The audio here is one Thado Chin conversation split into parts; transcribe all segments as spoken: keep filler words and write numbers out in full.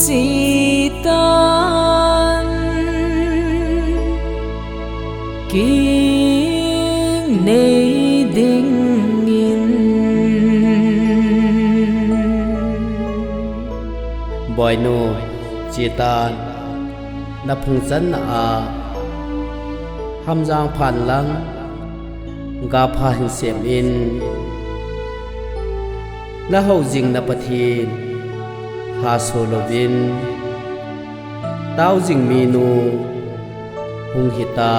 Sitan king nei dingin. Boinu, Sitan, na phung channa a hamjang phan lang, gapha hin sem in. Na hou jing na Pathen, hahsa louvin, tao jing minu hung hita.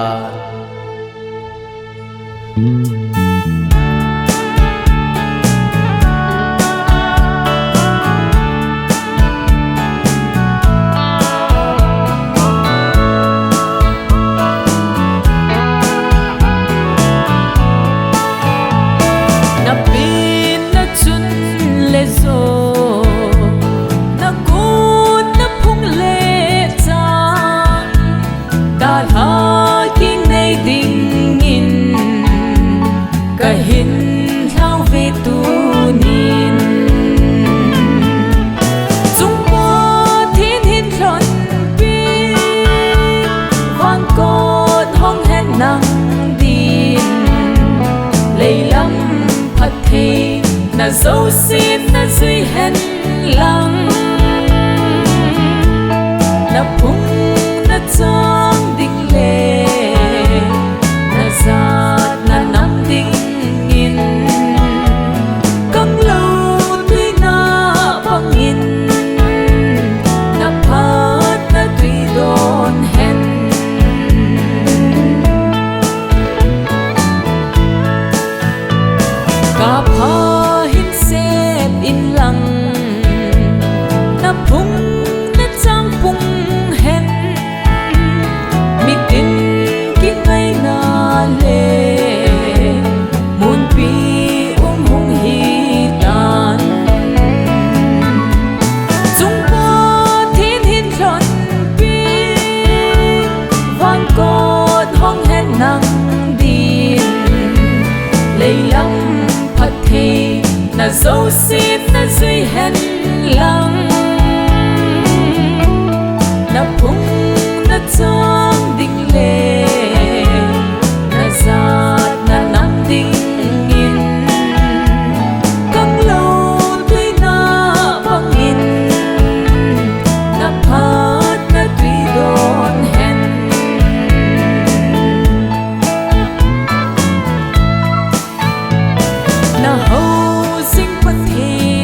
Na pin na chun le jo, na kut na phung le chang, dalha king nei dingin ka hin lhau ve tunin. Chungpa thin hin lhonpi, vangkot hong hen nang din, leilam phatthei na jousen na jui hen lang. Na phung na chang ding le na jat na nam dingin, kang lou tuina bangin na phat na tui don hen. Gapha hin sem in lang, na phung na chang pung hen. Mitin kingaina le munpi um hung hitan. Chungpa thin hin lhonpi, vangkot hong hen nang din, leilam phatthei na jousen na jui hen lang. Na phung na chang ding le na jat na nam dingin, kang lou tuina bangin na phat na tui don hen. Na hou jing Pathen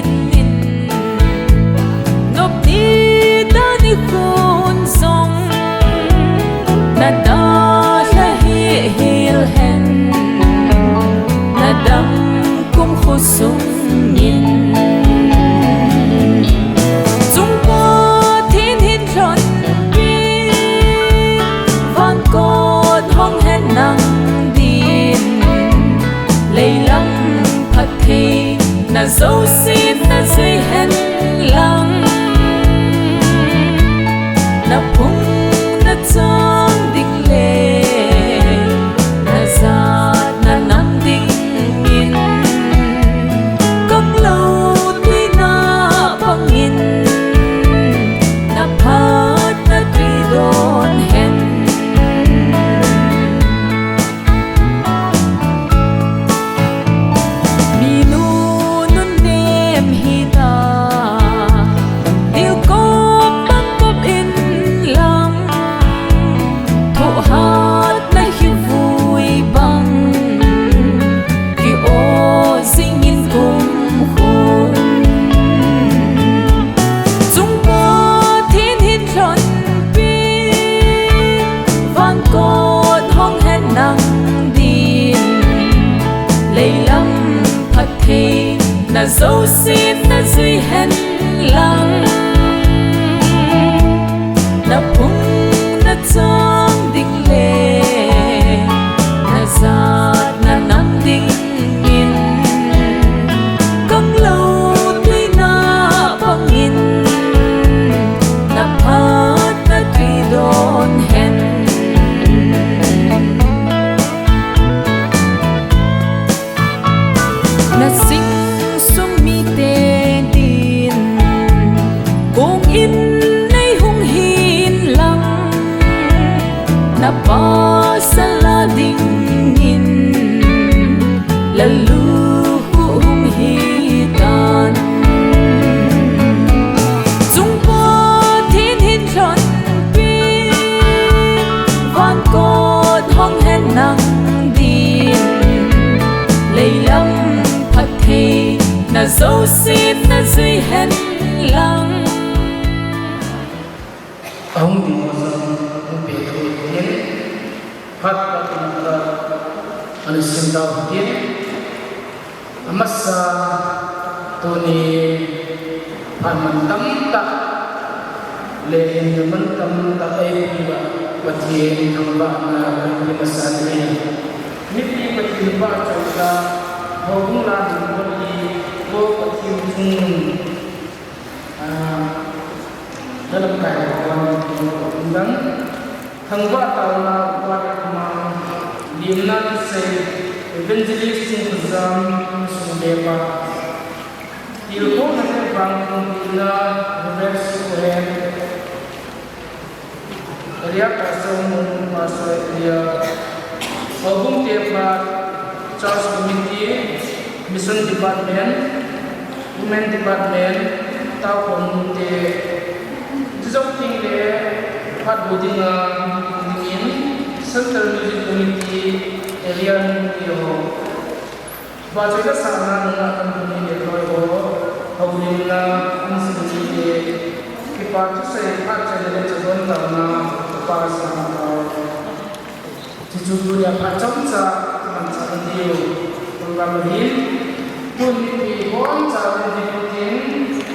Lu hung hi tan. Chung Pathen hin lhonpi, van kot hong hen nang din. Leilam phattheina jouse na jui hen lang. Ahung ding ho jong hung pe thei hin, phat phat in ka ana sim tau hitin. Amasa tuni phat mantam tah le hinna mantam tah eipeuva Pathen thangvahna kahin pe masa in ahi. Mipi Pathen vahchoina, houbung lang hin Pathen, Vo Pathen chungnung, ah, na lamkai ho, hung dang, thangvah taona, upa le ama, limna thusei, Evangelist Chingkhojam, Sungbepa, tilkhouna le vangphatna, Reverend Suhen, Area Pastor, Mung Pastor Area, Houbung te phat, Church Committee, Mission Department, Women Department, Taokhom te, chujou teng le, phat bou dinga, dingin, Central Music Committee, Area Committee ho. Vahchoina sahna nunga kan puni le loi ho, houlimna, an simi te, kipa thusei, phatchoina le chadon taona, kipa sahna tao. Chuchu tunia phat chomcha, manchah na diu, program ahin, tun mipi boncha le ding tin,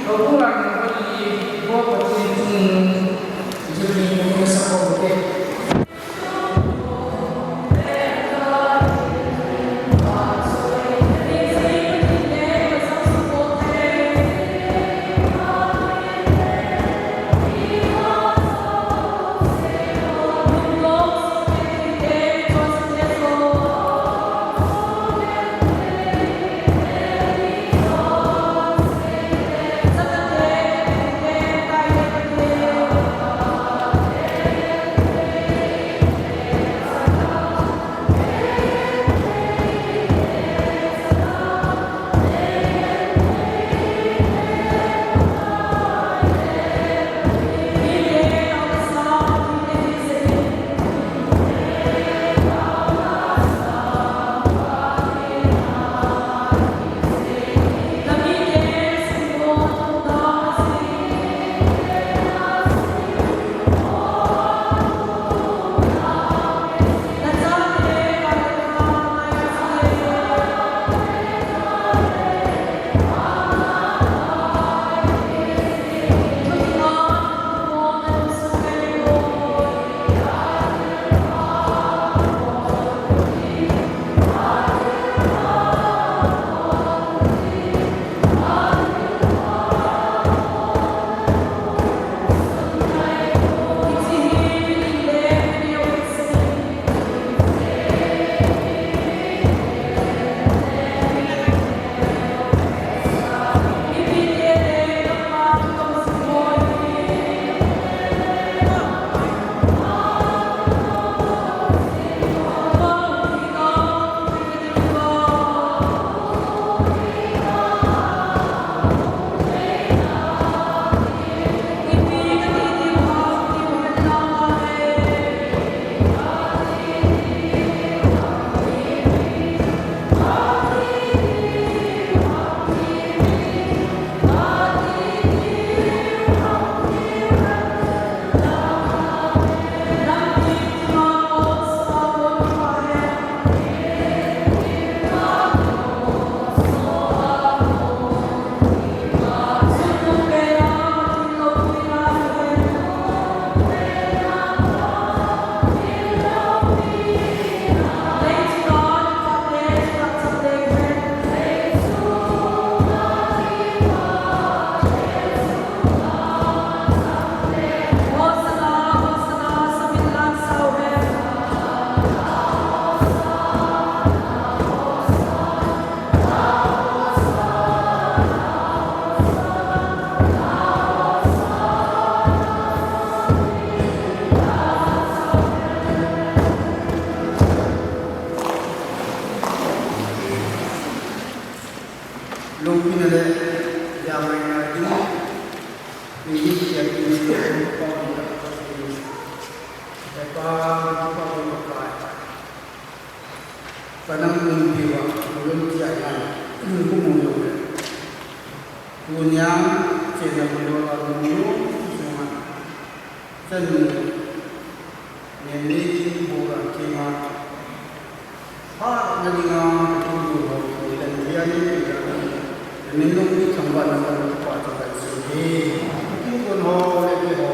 houbung lang hin Pathen, Vo Pathen chungnung, Jubilee Committee support te. Pinale, ya mai na ding, ni ni ya ni ni pa ni ta ko ni. E pa, pa ni pa kai. Kanang ni pi wa, lun ti ai na, ni ku mu yo. Tunia, che na mu yo la mu yo, Chanu, Nemli Kimbo la kima. Ha, na dinga, Kimbo ho, Len Lian ni, Len Nung ni thangvah na kan pa chu kan su hi. Kimbo ho, le ki ho.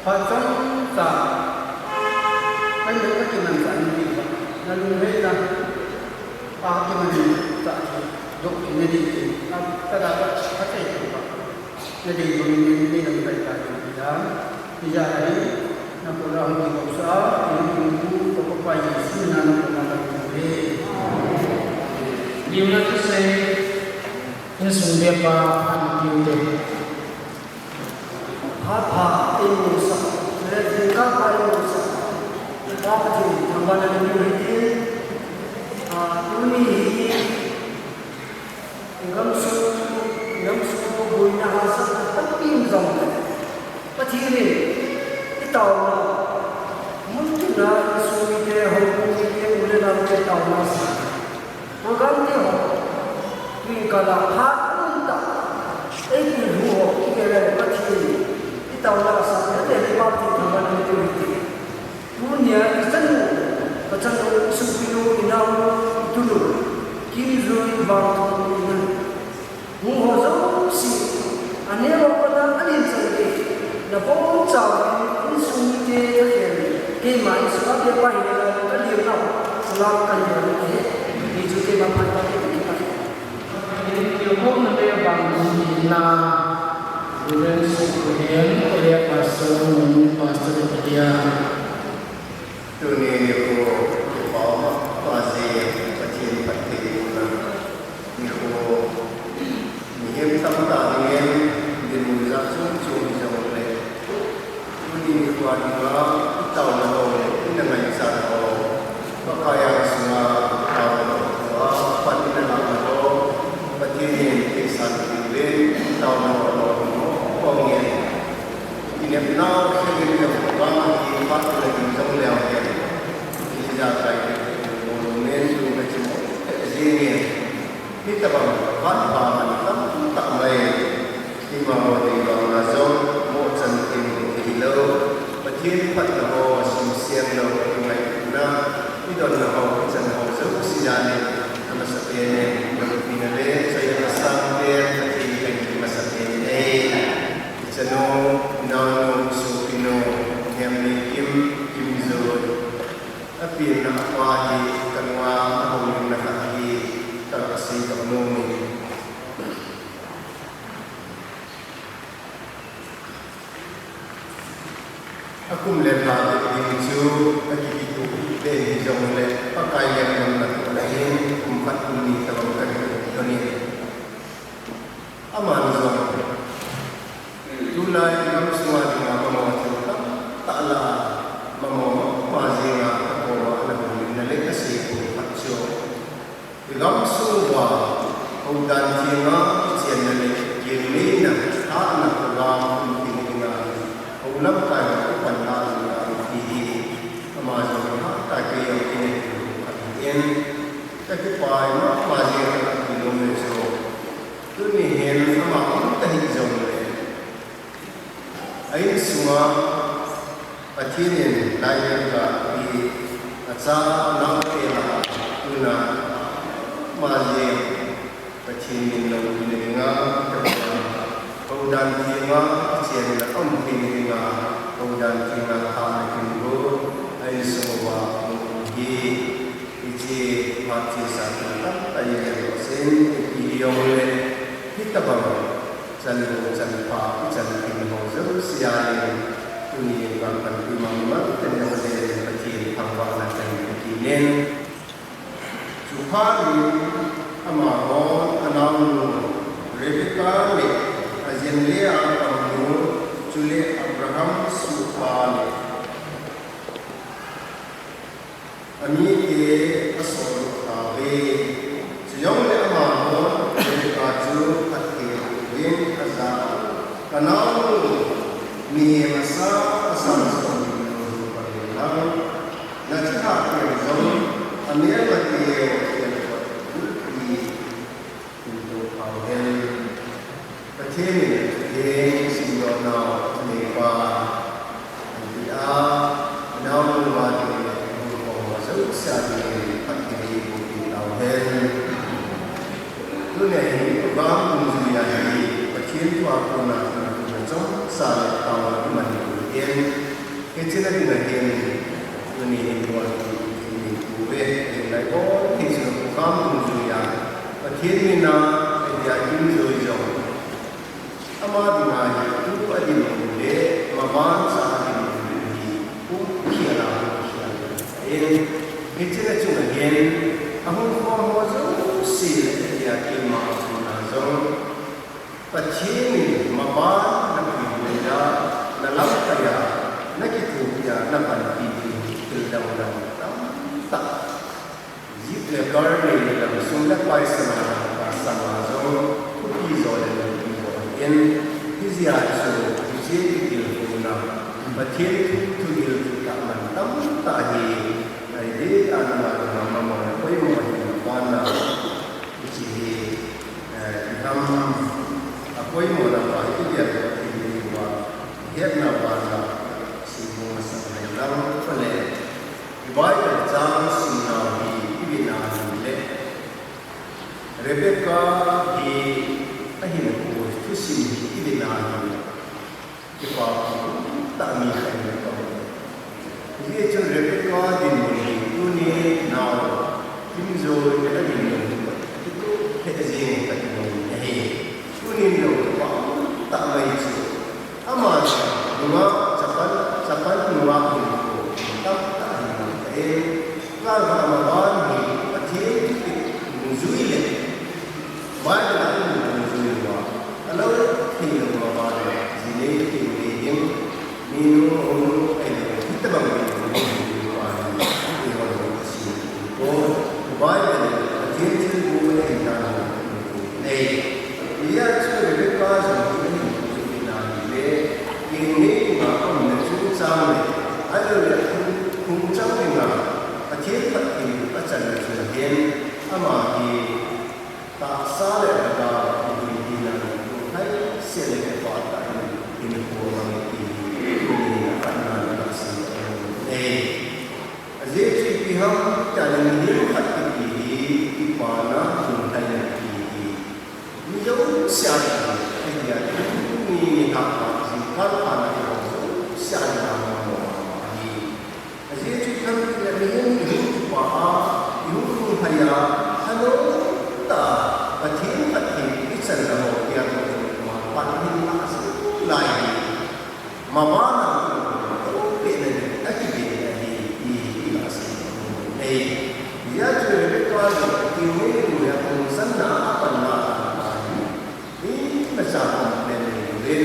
Ha, chang cha. Kan le ka kiman cha ni ba. Na lung le na. Pa kiman cha. Dok ni ni. Ka, ka da, ka, ka, ka, ka. Na dei bangin nei lamkai ta ding ahi. Hijeh a hi, na kona hung kikousa, na hung kikoupa Jesu mina na kona ka kikouve. Limna thusei, insung bepa, phat na piu te. Phat pha, insung sa, le jingkah pha, insung sa. Pa Pathen, thangvahna le piu hite. Ah, tuni hi, Gamsung, gamsung boina hahsatna tampi um jongle, Pathen in i taona, mun tina insung mite, houbung mite, u le nao te taona sa. Program te ho, twinkala phat um tah, eipilhu ho, i gel le Pathen in i taona sa, hete hi Pathen thangvahna nei u hite. Tunia i chanu, ka chanu, i sopinu, i nao, i tunu, Kimjui Vangthu, i nu. Hung ho jouse, aneo a kona, anin chan gei, na bonchauvin, insung mite, ka khel, keima insung a bepa hile, ka lim nau, salam ka lim nau, he, hichu keima phat ka lim nau. Kihoukhomna le vang lungkitna, Reverend Sukhuhen, Area Pastor, Nungni Pastor, Area. Tuni nikho, kipah mama jeh, Pathen phattheina nikho, mihem tamtah dingin, dinmun jat chom chom jong le. Tuni nikho a dinga, i taona ho, i na ngaichatna ho, Pakai angsunga, taona ho, a, pan i na lahna ho, Pathen in, i san ti le, i taona ho, ho, ho, ho, ngen. I nepna, khelin le, vang, i phat le, i jong le, ngen. I jakai, i, i, i, i, i, i, i, i, i, i, Hitobang, van pha man tamtah mai. Ima ho ding bang na jong, mo chan thim thei lou. Pathen phatna ho, sum siang lou, i ngaina, i donna ho, i chan ho, jouse dan in, amasapen in, lungpina le, chayang asang pen, Pathen in, amasapen in. I chanu, i naonu, sopinu, Hemleikim, Kimjui. Apenna apa hi kanunga ahoulimna khat hi kasei tau nom e. Akum le lha ding chu akikituh hih jongle Pakai lemlhamna toh ahin kum khat kum ni tabang kahin toh ni. Aman jong, tulai i gamsunga dinga mamaw thil tamtah la, mamaw mama jenga kakoma ana houlimna le kasei pum khat chu, i gamsung uva houdan thenga kichenna le kineina, thahna program um thei dinga, hou lamkai ho kipanna dinga um thei hi, ama jong hatah kei jong kinei thei khat ahin, kakipah mama jenga kakilom le chu. Tuni hin ama um tahih jongle, a insunga Pathen in laiya kapi, acha anaote lah a tuna ama jeng Pathen min loupina dinga, houdan thenga kichenna um theina dinga, houdan thenga thahna kingo a insung uva um hi. Hiche phat chesa tamtah i vet lou sin, ipi hijongle, hitobang chanlou chanpha i chan ding ho jouse a in, tuni in vangphatpi mangmang tah in Pathen thangvahna kahin pe kit in. Chuphat in amahon anaonu Rebecca le ajin Leah kamnu, chule Abraham sohpa le amite asol tauve. Chujongle amahon Rebecca chu Pathen in, Pathen in, simdohnau, neipa, anti a, nau nu va ti le, nu ko ma so sa ti le, Pathen in, bu ki tau hen. Tuni hi, program dungjuia hi, Pathen thu a kona, kona chomcha le tao a iman ding ahin. Hiche na ding ahin, tuni hin bol ding ahi uve, ahin lai bol thei chu program dungjuia. Pathen mina, adia Kimjoi jong. Ama dinga hi tu adinmun le, maban cha adinmun hi, pumkhel a, pumkhel a. Ahin, hiche na chunga hin, ahung khom ho jouse le, adia keima a kona jong. Pathen in maban na puidoh a, na lamkai a, na kithopi a, na panpi ding thil dang dang tamtah. Jeep le car nei le dang, sum le pai sang a, ka sang a jong, thupi jo le nupi jo ahin, hijeh a chu, hiche kitilkhouna, Pathen thu, thuhil thutah man tamtah hi, ahi, ana, ana, ana, ana, poimo ahi, maban na, hiche hi, Eh, iham apoimo na pa ipi dia ka ti ni wa, hetna wa na, simmo masang hai lang pa le, i Bible chang simna hi ipi na hi le, Rebecca hi ahin ko thusim hi ipi na hi le. Kipa tamtah mi khat in ka um. Hijeh chun Rebecca dinmun hi tuni nau Kimjoi a dinmun hi kitoh lheh jeng kati nom ahi. Tuni nau kipa tamtah mai chu. Ama nunga chapang, chapang nunga hin ko tamtah hin nau ka e. Ngal ha maban hi Pathen thu kit nungjui le. Bible a dungjuia, alou thei lou maban, jinei thei nei ding, minu, monu, ailou, hitobang ding, dungjuia, ahi, ahi, ahi, ahi, ahi, ko, Bible, Pathen thilbol, ahi, dan, nei. Hijeh chun Rebecca jong hi, ahi, ahi, ahi, le, ding nei, ma, um, na, chung, chang, le, ailou, le, khung, khung, chang, le, ma, Pathen phatthei, achan, na, chun, ahin, ama, hi, Tahsa le lhagao, ipi tina, lunglhai seh le kipah tah in, in ko mang ti hi, tuni a khatna na sim nei. Ajeh chu ipi ham, tia le mihem khat kiti hi, kipana lunglhai le kiti hi. Mi jouse a, adia, mi ni ha pa, jingkah pha na jouse a, na mo hi. Ajeh chu ipi ham itile mihem ihung kipa a, ihung lunglhai a, anom tah a, Pathen phatthei ichan na ho, tia ho, ma, Pathen na ase lai hi. Maban a, to pe na ni, akibe na ni, i, i la ase. Ei, hijeh chun Rebecca jong, Pathen ni ni a, kong san na, a pan na, a pan na, hi. Imacha complain neilou le,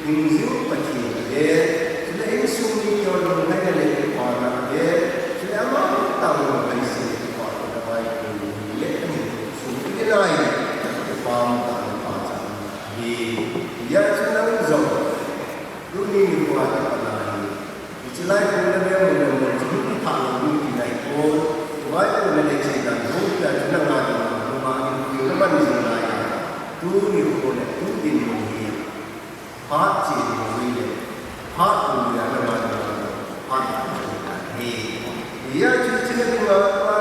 hingjing Pathen le, chule insung mi kihou lou ngai le kipana le, chule ama tao lou ngai se kipana le vai ko le, sum ki lai, kipam ta le pa cha. Hi, hijeh chun nang jong, tuni nikho a kipana hi. Hiche lai kona le mun le mun chu hung kithah lou ding ti nai pon. Vai kona le chei dan hung tia chu nanga ding a, numa ding tiu na man jing lai a. Tuni kho le tu dinmun hi. Phat che ding jui le. Phat tu le nanga ding a. Phat tu le. Hijeh chun hiche na dinga,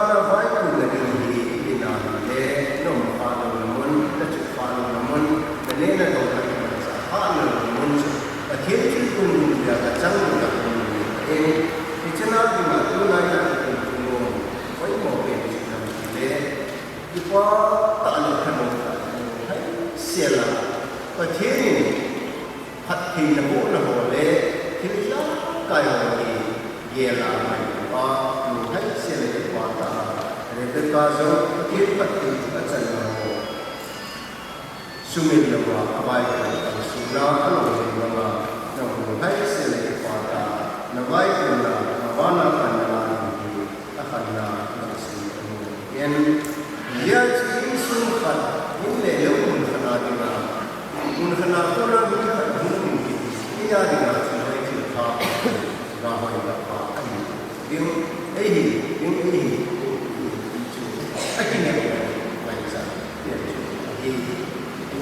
na vai kona ding hi, ina le, nom pha lou na mun, na chu pha lou na mun, na ne na dong na mun, sa pha lou na mun chu. Pathen thilpum dungjuia kachang ding kaum in, hiche na dinga tulai a kaum in, poimo pen chu nam le, kipa tah le thanom tah le, hai sela, Pathen in phattheina bohna ho le, thil ijakai ho hi, gel a mai pa, hai sela kipa tah a, Rebecca jong Pathen phatthei achan na ho. Sumil louva, avai kalsona, alungdei banga, nahung hai sela kipa tah a, navai kalna, navana kalna, hi, akhanna, nahung sumil louva. Hijeh chun insung khat, in le lou mun khat a dinga, mun khat a kona mi khat hung ding kiti, hijeh a dinga, chun hoi thil pha, ga hoi ga pha, ahi. Ding, eihin, ding, eihin,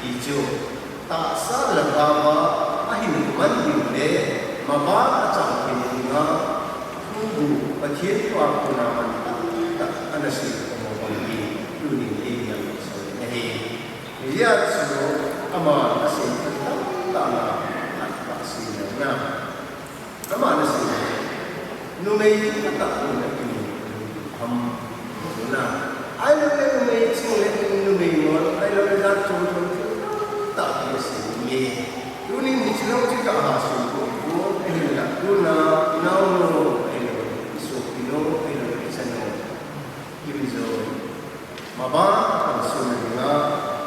kiti chu tahsa lhagaova ahin man ding le maban achamkhen dinga thuguh Pathen thu a kona mantam tah ana sei khom u hi tunin eihil sah ahi. Hijeh chun aman asei tamtah na, atahsa na, aman asei, numei chu katah in ahi, ham, na. Ahilouleh numei ching le numei mol, ahilouleh jat chom chom thil tamtah asei e. Tunin hiche jong chu kaha sung ko, ahinla tuna, inaonu, ahilouleh isopinu, ahilouleh ichanu, Kim Jong, maban kalson na dinga,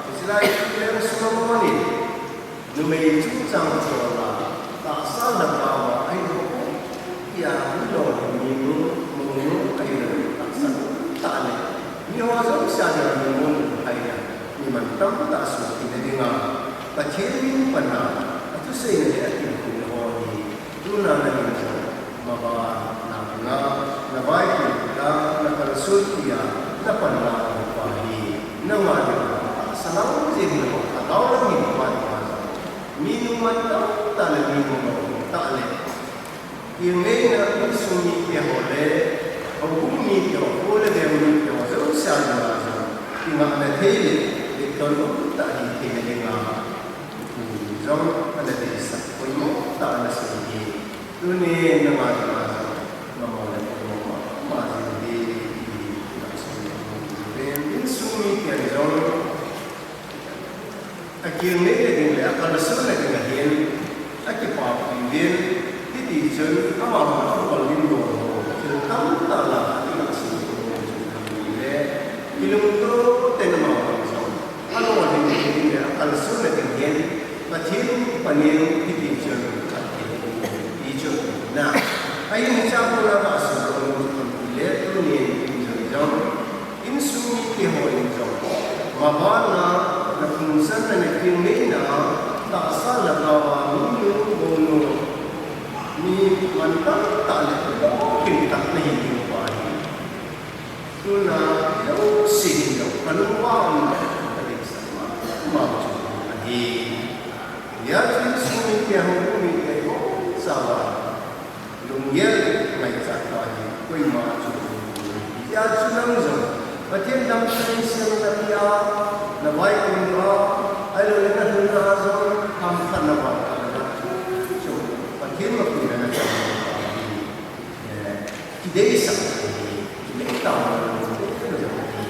hiche lai Kim Jong Solomon in numei chungchang chol a, tahsa lhagaova ahi ho, tia, lolhin minu, mounu, ahilou tahsa tah le, miho jouse a dinga minu, ahilou, mi mantam tah sohkei na dinga, Pathen min pan a, athuseina le atilkhouna ho hi, tuna nahin jong, maban na dinga, navaikhouna, nakalson tia, napan nalai pa hi, nanga dinga, tahsa lang jeng le, lhagao lang hin pa dinga jong, minu mantam tah le, minu lolhin tah le, Thil ngeina insung mite ho le, houbung mite ho, kho le veng mite ho, jouse a dinga jong, kingahna thei le, vetton umtah hitheina dinga, Pathen in jong ana deisah, poimo tah ana sei hi, tunin nanga dinga jong, mamo le poimo mama jing hi, ti hi, insung mite jong, Akilnei na ding le akalson na ding ahin, akipapi uvin, hiti chun amahon ahol ding lou, thil tamtah la akingaisah uvin le, ilungtoh tah in amahon jong, alolhin ding le akalson na ding ahin, Pathen min pan in hiti chun, athi ding, ti chu na. Ahin hiche a kona kasei nom chu le, tunin jong jong, Insung mite hon jong, maban a, naphungsanna, nakilneina, tahsa lhagaova, minu, mounu, mi mantam tah le, lolhin tah nahi ding pa hi. Tuna, jouse hin jong, kalung uva um, kadeisah mama chu ahi. Hijeh chun insung mite, houbung mite, ibonchauva Lunggel ngaichat pa hi koima chu, hijeh chun nang jong Pathen lamsung sel na pia, navaikhouna, ahilouleh nalhunna a jong hamkhat navaikhouna chu, chu Pathen mapuina nachan pa hi, eh, kideisah hi, kinei tao na jong hi.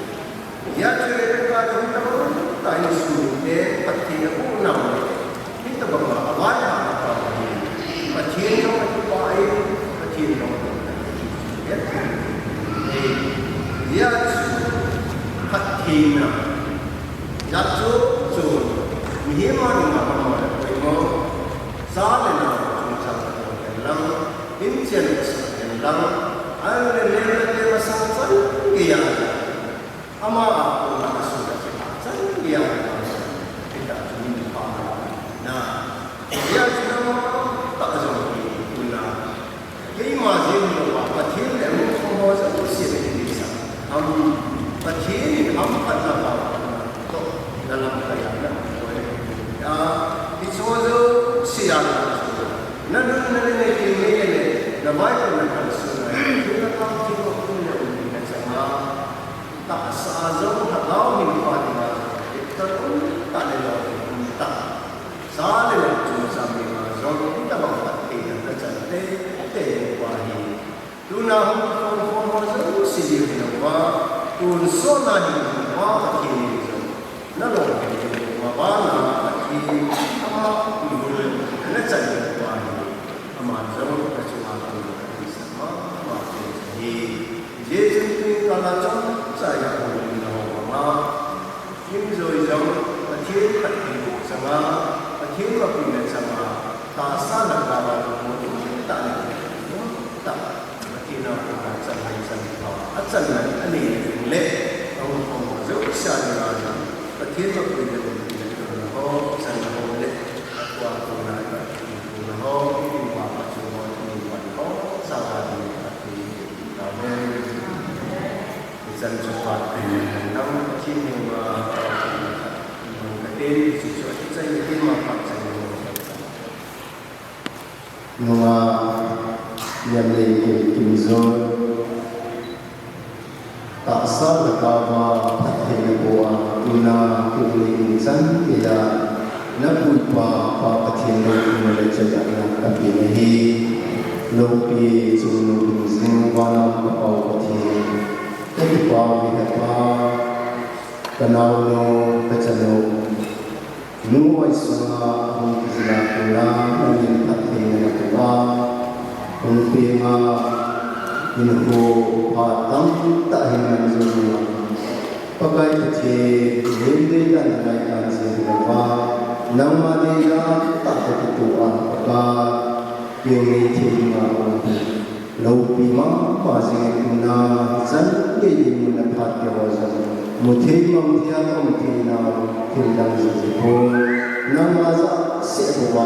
Hijeh chun Rebecca jong tamtah in insung mite phatthei aboh nau le, hitobang a avaihomna tah hi, Pathen jong akipah in, Pathen jong akipah in. Hijeh chun phattheina, jat chom chom, mihem a dinga mama le poimo, cha le nao chungchang chom hen lang, inchen pasal hen lang, ahile neo le teu masang chan geiya, Ama a kona asoh a chun achan geiya, hita chu min pha na. Hijeh chun ama tah jong hi tuna, keima jeng louva, Pathen le amu khom ho jouse le kideisah, Pathen in hamphatna, toh, na lamkai a na koi a, hiche jouse a, na nun na le na kin le le, na vaikon na kalson a, na kap thim a kun le um na chang a, tahsa jong, lhagao hin pha ding a jong, hitan um tah le lou hin um tah. Cha le nao chungchang ding a jong, hitabang phattheina na chan teitei uva hi. Tuna hung kikhom khom ho jouse diu hilouva, tonsot na hin uva Pathen in jong, na lolhin uva, mabana Pathen ama hung na chan uva hi, ama jong na chunga kon na sa mama hi. Hijeh chun tuni kal a chomcha a hung na ho ma, Kim Joy jong Pathen phatthei boh chang a, Pathen mapuina chang a, tahsa lhagao a lungmong tah le, lungmong tah, Pathen a kona chan hai chan pha, achan anei le, ahung khom ho jouse a dinga jong, Pathen mapuina, lungmong tah ho, chan ho le, atua kona, kona ho, ipi ma chu ho, ipi ma ho, sa ga ding Pathen. Amen. Ichan chu phat in nang Pathen henga, nang ka ten, chu chu ichan ni ma phat chan ni. Nunga, niam lei Kim, Kim Joy. Tahsa lhagao a phattheina boh a, tuna kum ni in chan geiya, na puipa Pa Pathen loupina le chayatna kapeh ahi. Loupi chungnung hingjing vana um ka Pa Pathen, kakipah uve He Pa, ka naonu, ka chanu, nu oi sunga hung kijil a kona, nangin phattheina nape a, hung peng a, hinkho phat tamtah hin man jing a, Pakai Pathen, mihem deidan ngai kan jing louva, nangma deidan tah kakitoh a, Pakai, kei ngei thei dinga um hi. Loupi mama jing e tuna, hichan gei dinmun a phat keu ho jong, mu thei mang thei a um thei nau, thil dang jing jing pon. Nangma jahseh bou a,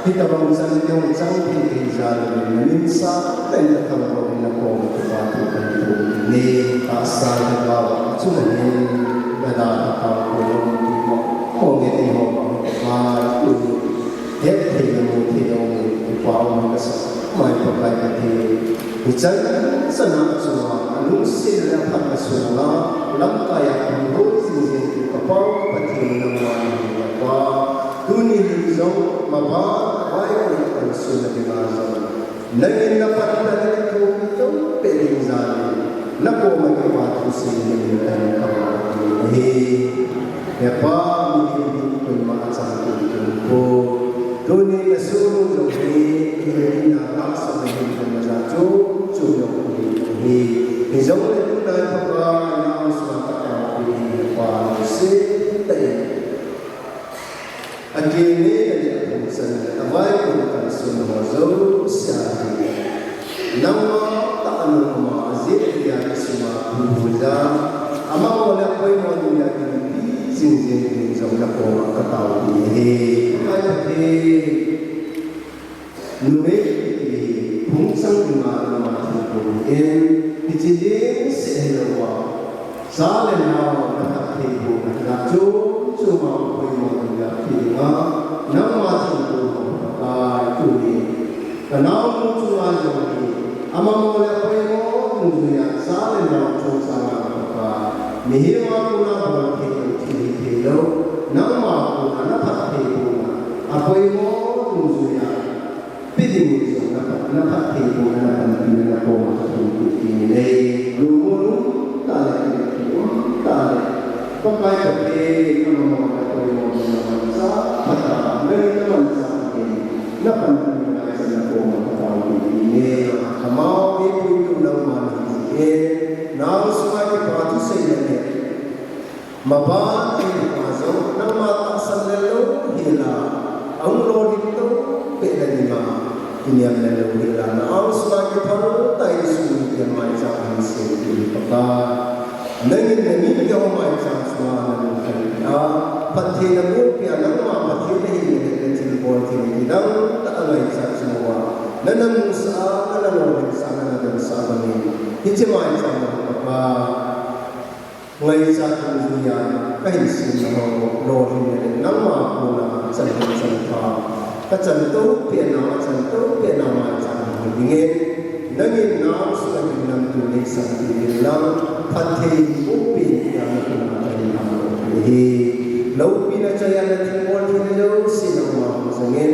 hitabang chan keu chang thei thei jal in, na min sangtah in ka thangvah in na koma kipa thu kahin thum kit e. Tahsa lhagao a chunga hin, na dalha tao pon, mo nge ti ho ma, Pakai, tu. Hetthei le muthei le um, kipa um kasa mai Pakai Pathen. Hichan chan a chunga, alungset le aphatna sunga, lamkai a hung hou jing jing tu ka Pa Pathen nangma nahi He Pa. Tuni hin jong, maban, vaikon kalson na dinga jong, nangin na phattheina le na thupeh ding jal in, na koma kipa thu seiyin kahin thangvah kit ahi. He Pa, mihem hi koima chang tum tum pon. Tuni na soh nung jong hi, hina tahsa na hin koima jat chom chom jong hi ahi. Hijongle tuna Pakai, na angsunga ka taopi hi He Pa, lungset tah in akeng nei le aphung chan le avaikon kalson ho jouse hi, nangma tah a nangma jeh a kisunga huhhung a, amaho le apoimo ding a kinepi jing jing ding jong na koma ka taopi ahi. Pakai Pathen, numei kiti hi phung chang dinga nangma thilbol ahin, hiche ding seh hilouva, cha le nao na phattheibohna, na chom chom a poimo ding a phatthei dinga, nangma thilbol ho Pakai, tuni ka naonu chunga jong hi, amaho le apoimo dungjuia cha le nao chungchanga Pakai, mihem a kona bol theilou, thil hi theilou, nangma kona na phattheibohna, apoimo dungjuia pe ding jong na phat, na phattheibohna, na panpina na koma ka thum kit kit e. Lungmong um tah le, lungmong um tah le, Pakai Pathen, amaho le apoimo ding a manchah phat a, nangin na manchah in, na panpina ngai chan na koma ka taopi kit e. Amau eipui diu nangma nahi jeh in, na angsunga kipa thu seina le maban eina jong, nangma tahsan le louhel a, ahung lolhin tou pehna dinga, kiniam le louhel a, na angsunga kiphal tah in sumil maicham ahin sem kit Pakai. Nangin na mite ho maicham sunga na lungkhat peh a, phattheina boh peh a, nangma Pathen nahi le na thilbol thil kidang tah a ngaichat sung uva, nana musah a, nana lolhinsah a, nana damsah a bangin, hiche maicham a Pakai, Ngaichat dungjuia kahin simna ho lolhinna le nangma kona chan hih chan pha kachan to pehna, achan to pehna maicham hih dingin, nangin nang sunga ding lampi neisah peh in lang, phatthei bohpeh in tia nakoma kahin alo ahi. Loupina chaiya nathilbol theina jouse nangma hung jangin,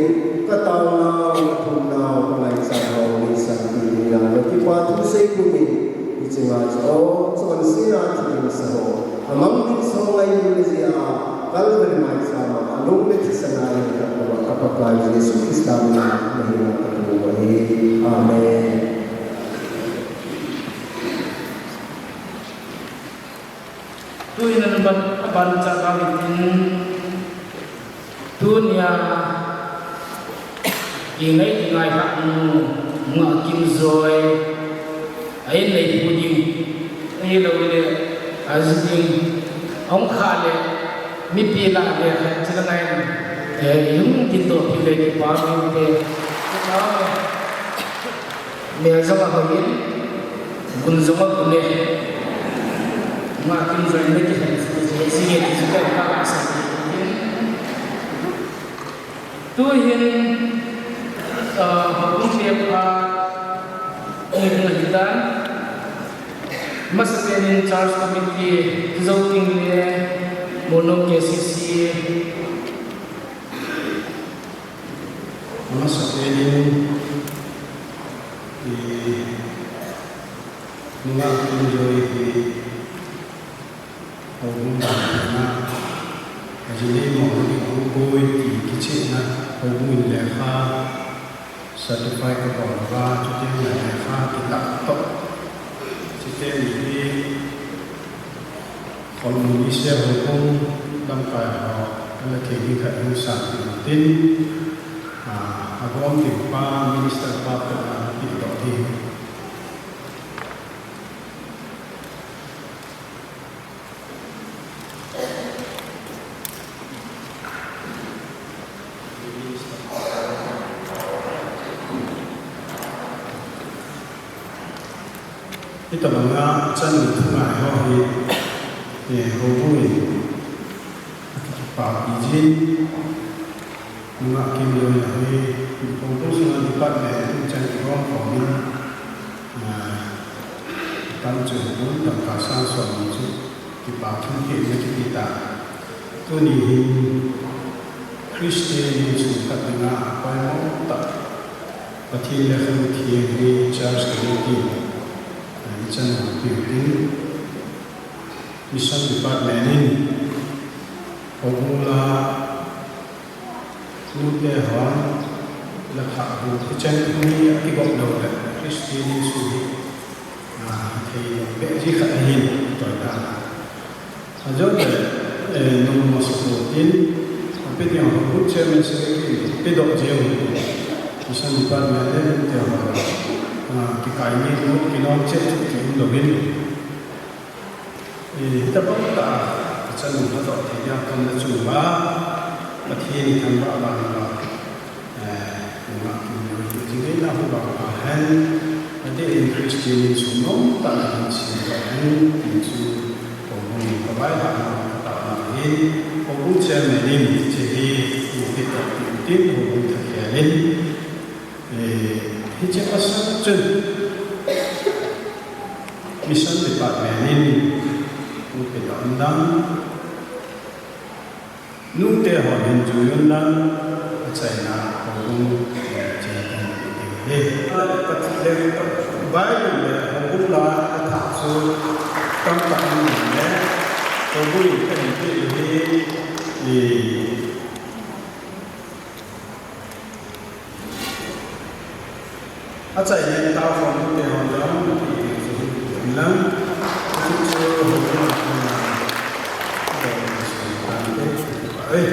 kataonau, kathumnau, kangaichatnau neisah peh in lang, kipa thu sei pumin, Hiche nga chu, o, chonsetna thil sa ho, amang ding sa ho ngailu le jeh a, Calvary maicham a, alung le thisan a ahin kap uva, ka Pakai Jesu Christa min a, nahin kap uva ahi. Amen. Tuin aban, aban cha ka hitin, Tunia, ingai, ingai hah nu, Ngahkimjoi, a in lei pu ding, ahilou le, aji ding, ahung kha le, mipi lah le, khat chila ngai, eh, ihung tin toh, pi le kipa, pi te, Mel jong ahoi in, gun jong agun e. Ngahkimjoi in nakihel jing e ti chu kahin tahsan in. Tuhin, ah, houbung bep a, hung ahitan. Masapen in Church Committee, Tijouting le Molnom K C C, Amasapen in, i, Ngahkimjoi hi, houbung dan a, ajinei mo ni hung boi ti kichehna, houbung in lekha, certify kabol uva, chuteng le lekha kitah toh. Chuteng hi, Kholmuni se houbung lamkai ho, ala thei ding khat hung sang tin, a, agom ding pa, minister pa khat a, ti toh ding. Hitobanga chanu thungai ho hi, eh, houbung in akipapi jin, Ngahkimjoi in ahi, houbung sunga department in chan kigom khom in, ah, tam chu houbung tangka sang som chu kipa thum kit na kipe ta. Tuni hin Christian insung khat dinga apoimo tah Pathen le Kha Pathen hi church committee, ah, ichan hung peh ding. Mission department in houbung la nute hon la kha hu ichan hung hi akigop lou le Christian insung hi, ah, thei lou beh ji khat ahin toi ta. Ajou le, eh, nung masa ko tin, ape ding ho group chairman secretary, pe doh jeng ho. Mission department le, te ho, ah, kikai ni, mut kinong che, chu ki um lou in. Eh, hitabang tah, achanu hatoh thei dia kon na chu ba, Pathen thangvah vang ba. Eh, Ngahkimjoi hi, jingai na hu vang pha hen, adeh in Christian insung nom tah in sem pha hen, tin chu, houbung in kavaihom na katahna hin, houbung chairman in, hiche hi, ipi tah tin, houbung thakhat in, eh, hiche pasal chun, mission department in, ipi tah in dang, Nute hon hin jui un lang, achaina houbung, eh, che tan ding ahi. Pathen le, Bible le houbung la athah chu tamtah um le, houbung in kahin peh u hi, i, Achaina tao hon te hon jong, ti ti chu hin lang, ti chu hon lang, hon lang. Ai.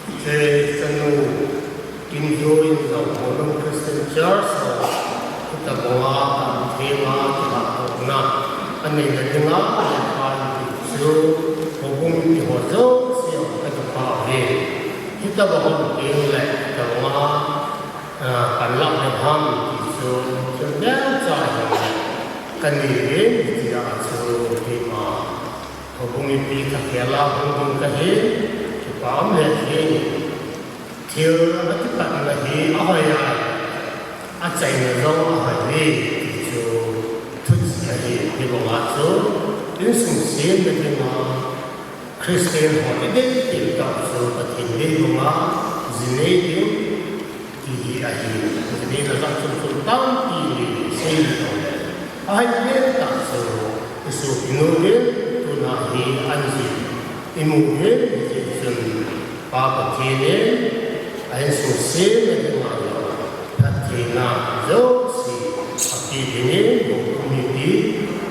Hiche chanu Kimjoi in jong Molnom Christian Church ho, hitabanga tam thema kilah tohna, a Neina dinga, pan ti chu, houbung mipi ho jouse, ka kipah e. Hitabang hung teng le, hitabang a, ah, panlah ding ham ti chu, thil neocha hi, ka nei e, tia chu, keima, houbung mipi thakhel a hung ding kahi, kipah um le hi. Thil a kipatna hi ahoi a, achaina jong ahoi e, ti chu thuchih ahi, hibanga chu insung semna dinga Christian ho i dei tah chu Pathen deibanga ji nei ding ti hi ahi, ji neina jat chom chom tampi nei sei ding le. Ahoi pen tah chu i sopi nu uvin tuna hi an ji i mu uvin, hijeh chun Pa Pathen in a insung semna dinga jong phattheina jouse ape dingin, houbung mipi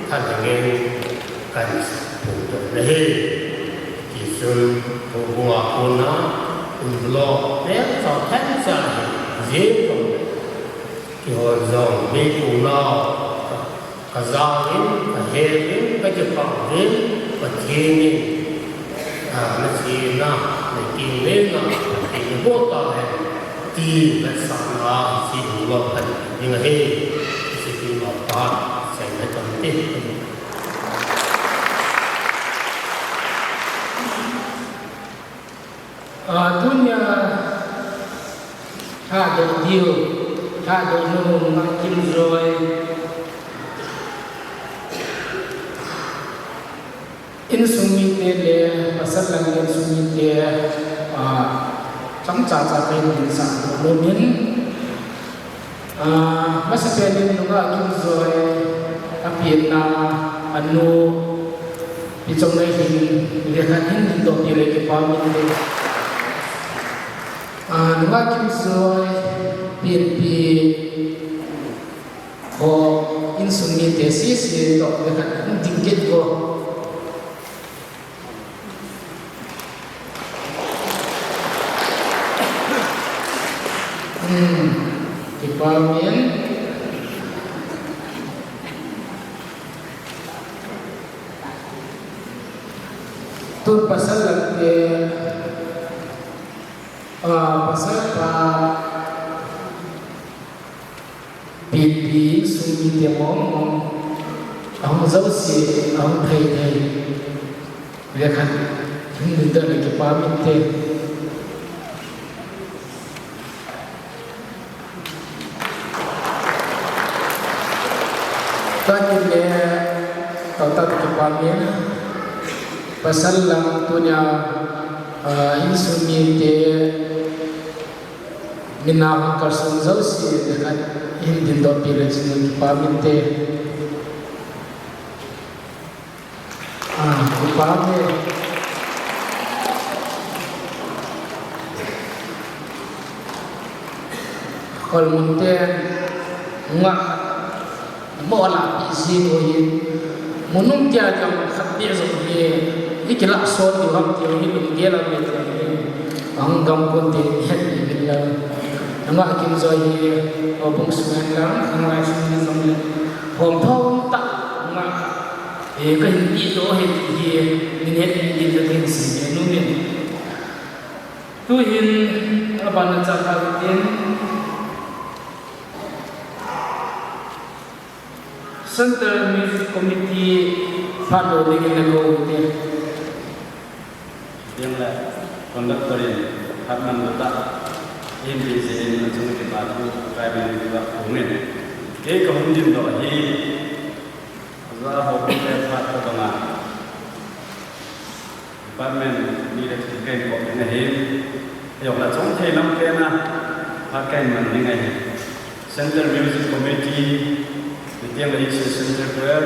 thalheng in kahin phongdoh na ahi. Tichun houbung a kona envelope neocha themcha hi jeng jong le, keihon jong meikong nau ka, ka jangin, ka hetin, ka kipah uvin, Pathen in, ah, na chena, na kinglena, Pathen in boh tahen, ti vetsahna, hiche envelope khat ding ahi, hiche envelope pa, sei na tam te. Ah, tunia, thahdoh diu, thahdoh nu, Nungah Kimjoi. Insung mite le, pasal lang insung mite, ah, chomcha cha kahin dinsah nom in. Ah, masapen in Nungah Kimjoi, apenna, anu, Pi Chongneihin, lekhat hin dindoh peh le kipah um inte. Ah, Nungah Kimjoi, penpi, ho, insung mite sese toh lekhat hin ding kit ko. Hmm, kipah um in. Tun pasal lang te, ah, pasal pa, Pi, pi, insung mite mong mong, ahung jouse, ahung thei thei. Lekhat hin dindoh le kipah um inte. Tua kit le, tao tao kipah um in. Pasal lang tunia, ah, insung mite, Min a hung kalsong jouse, lekhat hin dindoh peh le chun kipah um inte. Ah, kipah um e. Kholmun te, nga, Mo la pi si ko hi. Munung tia jong khat beh jong hi. I kilah son diu ham ti hi lunggel a beh ti hi. Ahung gam kon ti het ni min la. Nungah Kimjoi hi. Houbung sung in lang, khanglai sung in jong le. Hom thom tah nga. E ka hin ti to hi ti hi. Min het ni din la tin si ne nu min. Tu hin, a ban na cha ka tin. Central Music Committee phat lo dingin na kou te. Tiang le conductor in phat man lo ta. Ahin ti jeh in achung kipa thu kai min kipa kou min. Kei ka hung dindoh hi. Aja ho kum le phat ka banga. Department mi le thil kahin bol ding ahi. Ajong le chong thei lam pen a, phat kahin man ding ahi. Central Music Committee, mitiang le East Central Choir,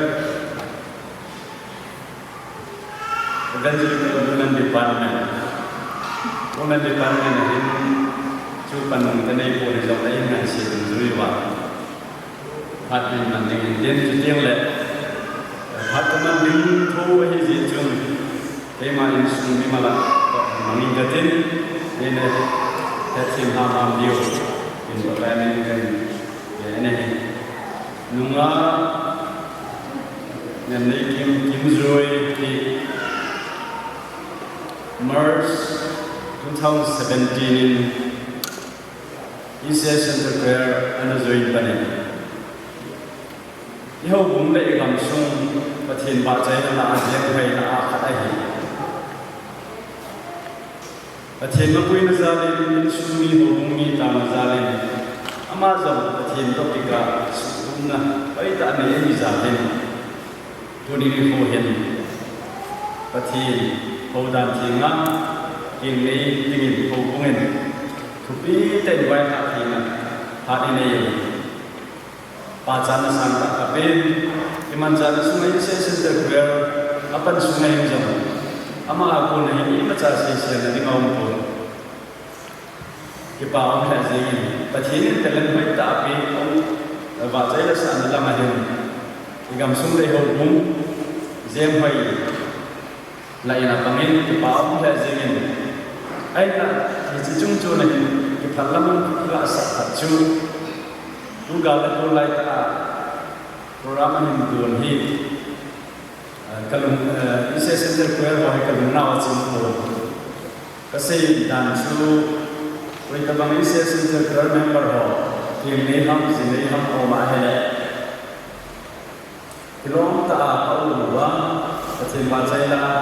Evangelical Women Department. Women Department ahin, chu panmun kanei poi jong le ahin ngaisih ding jui uva. Phat in man ding in tin, chutiang le phat ka man ding tho ahi jeh chun, keima insung mimal a mangin ka tin, nei na hethem hamham diu in Pakai min in kan, eh, nei. Nungah, nem nei Two thousand seventeen in E C S Central Choir ana join panin, i houbung le i gamsung Pathen vahchoina a jeng hoina a khat ahi. Pathen mapuina jalin, insung mi, houbung mi taona jalin, ama jong Pathen topic a suhtumna hoitah nei ahi jalin, tuni nikho hin Pathen houdan thenga kinei dingin houbung in thupi tah in vaihah theina phat inei e. Pachatna sangtah kapen, imanchatna sunga E C S Central Choir apan sunga hin jong, ama a kona hin imacha seiselna ding aumpon. Kipa um lheh jengin, Pathen in talent hoitah apeh, vahchoi le sahna lama hin, i gamsung le i houbung jeng hoi lah in apangin, kipa um lheh jengin. Ahinla, hiche chungchon a hin kiphal lam gasah khat chu, tu gal le tulai tah a program ahin don hi, ah, kalung, ah, E C S Central Choir ho hi kalungnau a chim pon. Kasei dan chu, koitabang E C S Central Choir member ho, themnei ham, jinei ham aum ahile, kilom tah a ka-um uva, Pathen vahchoina a,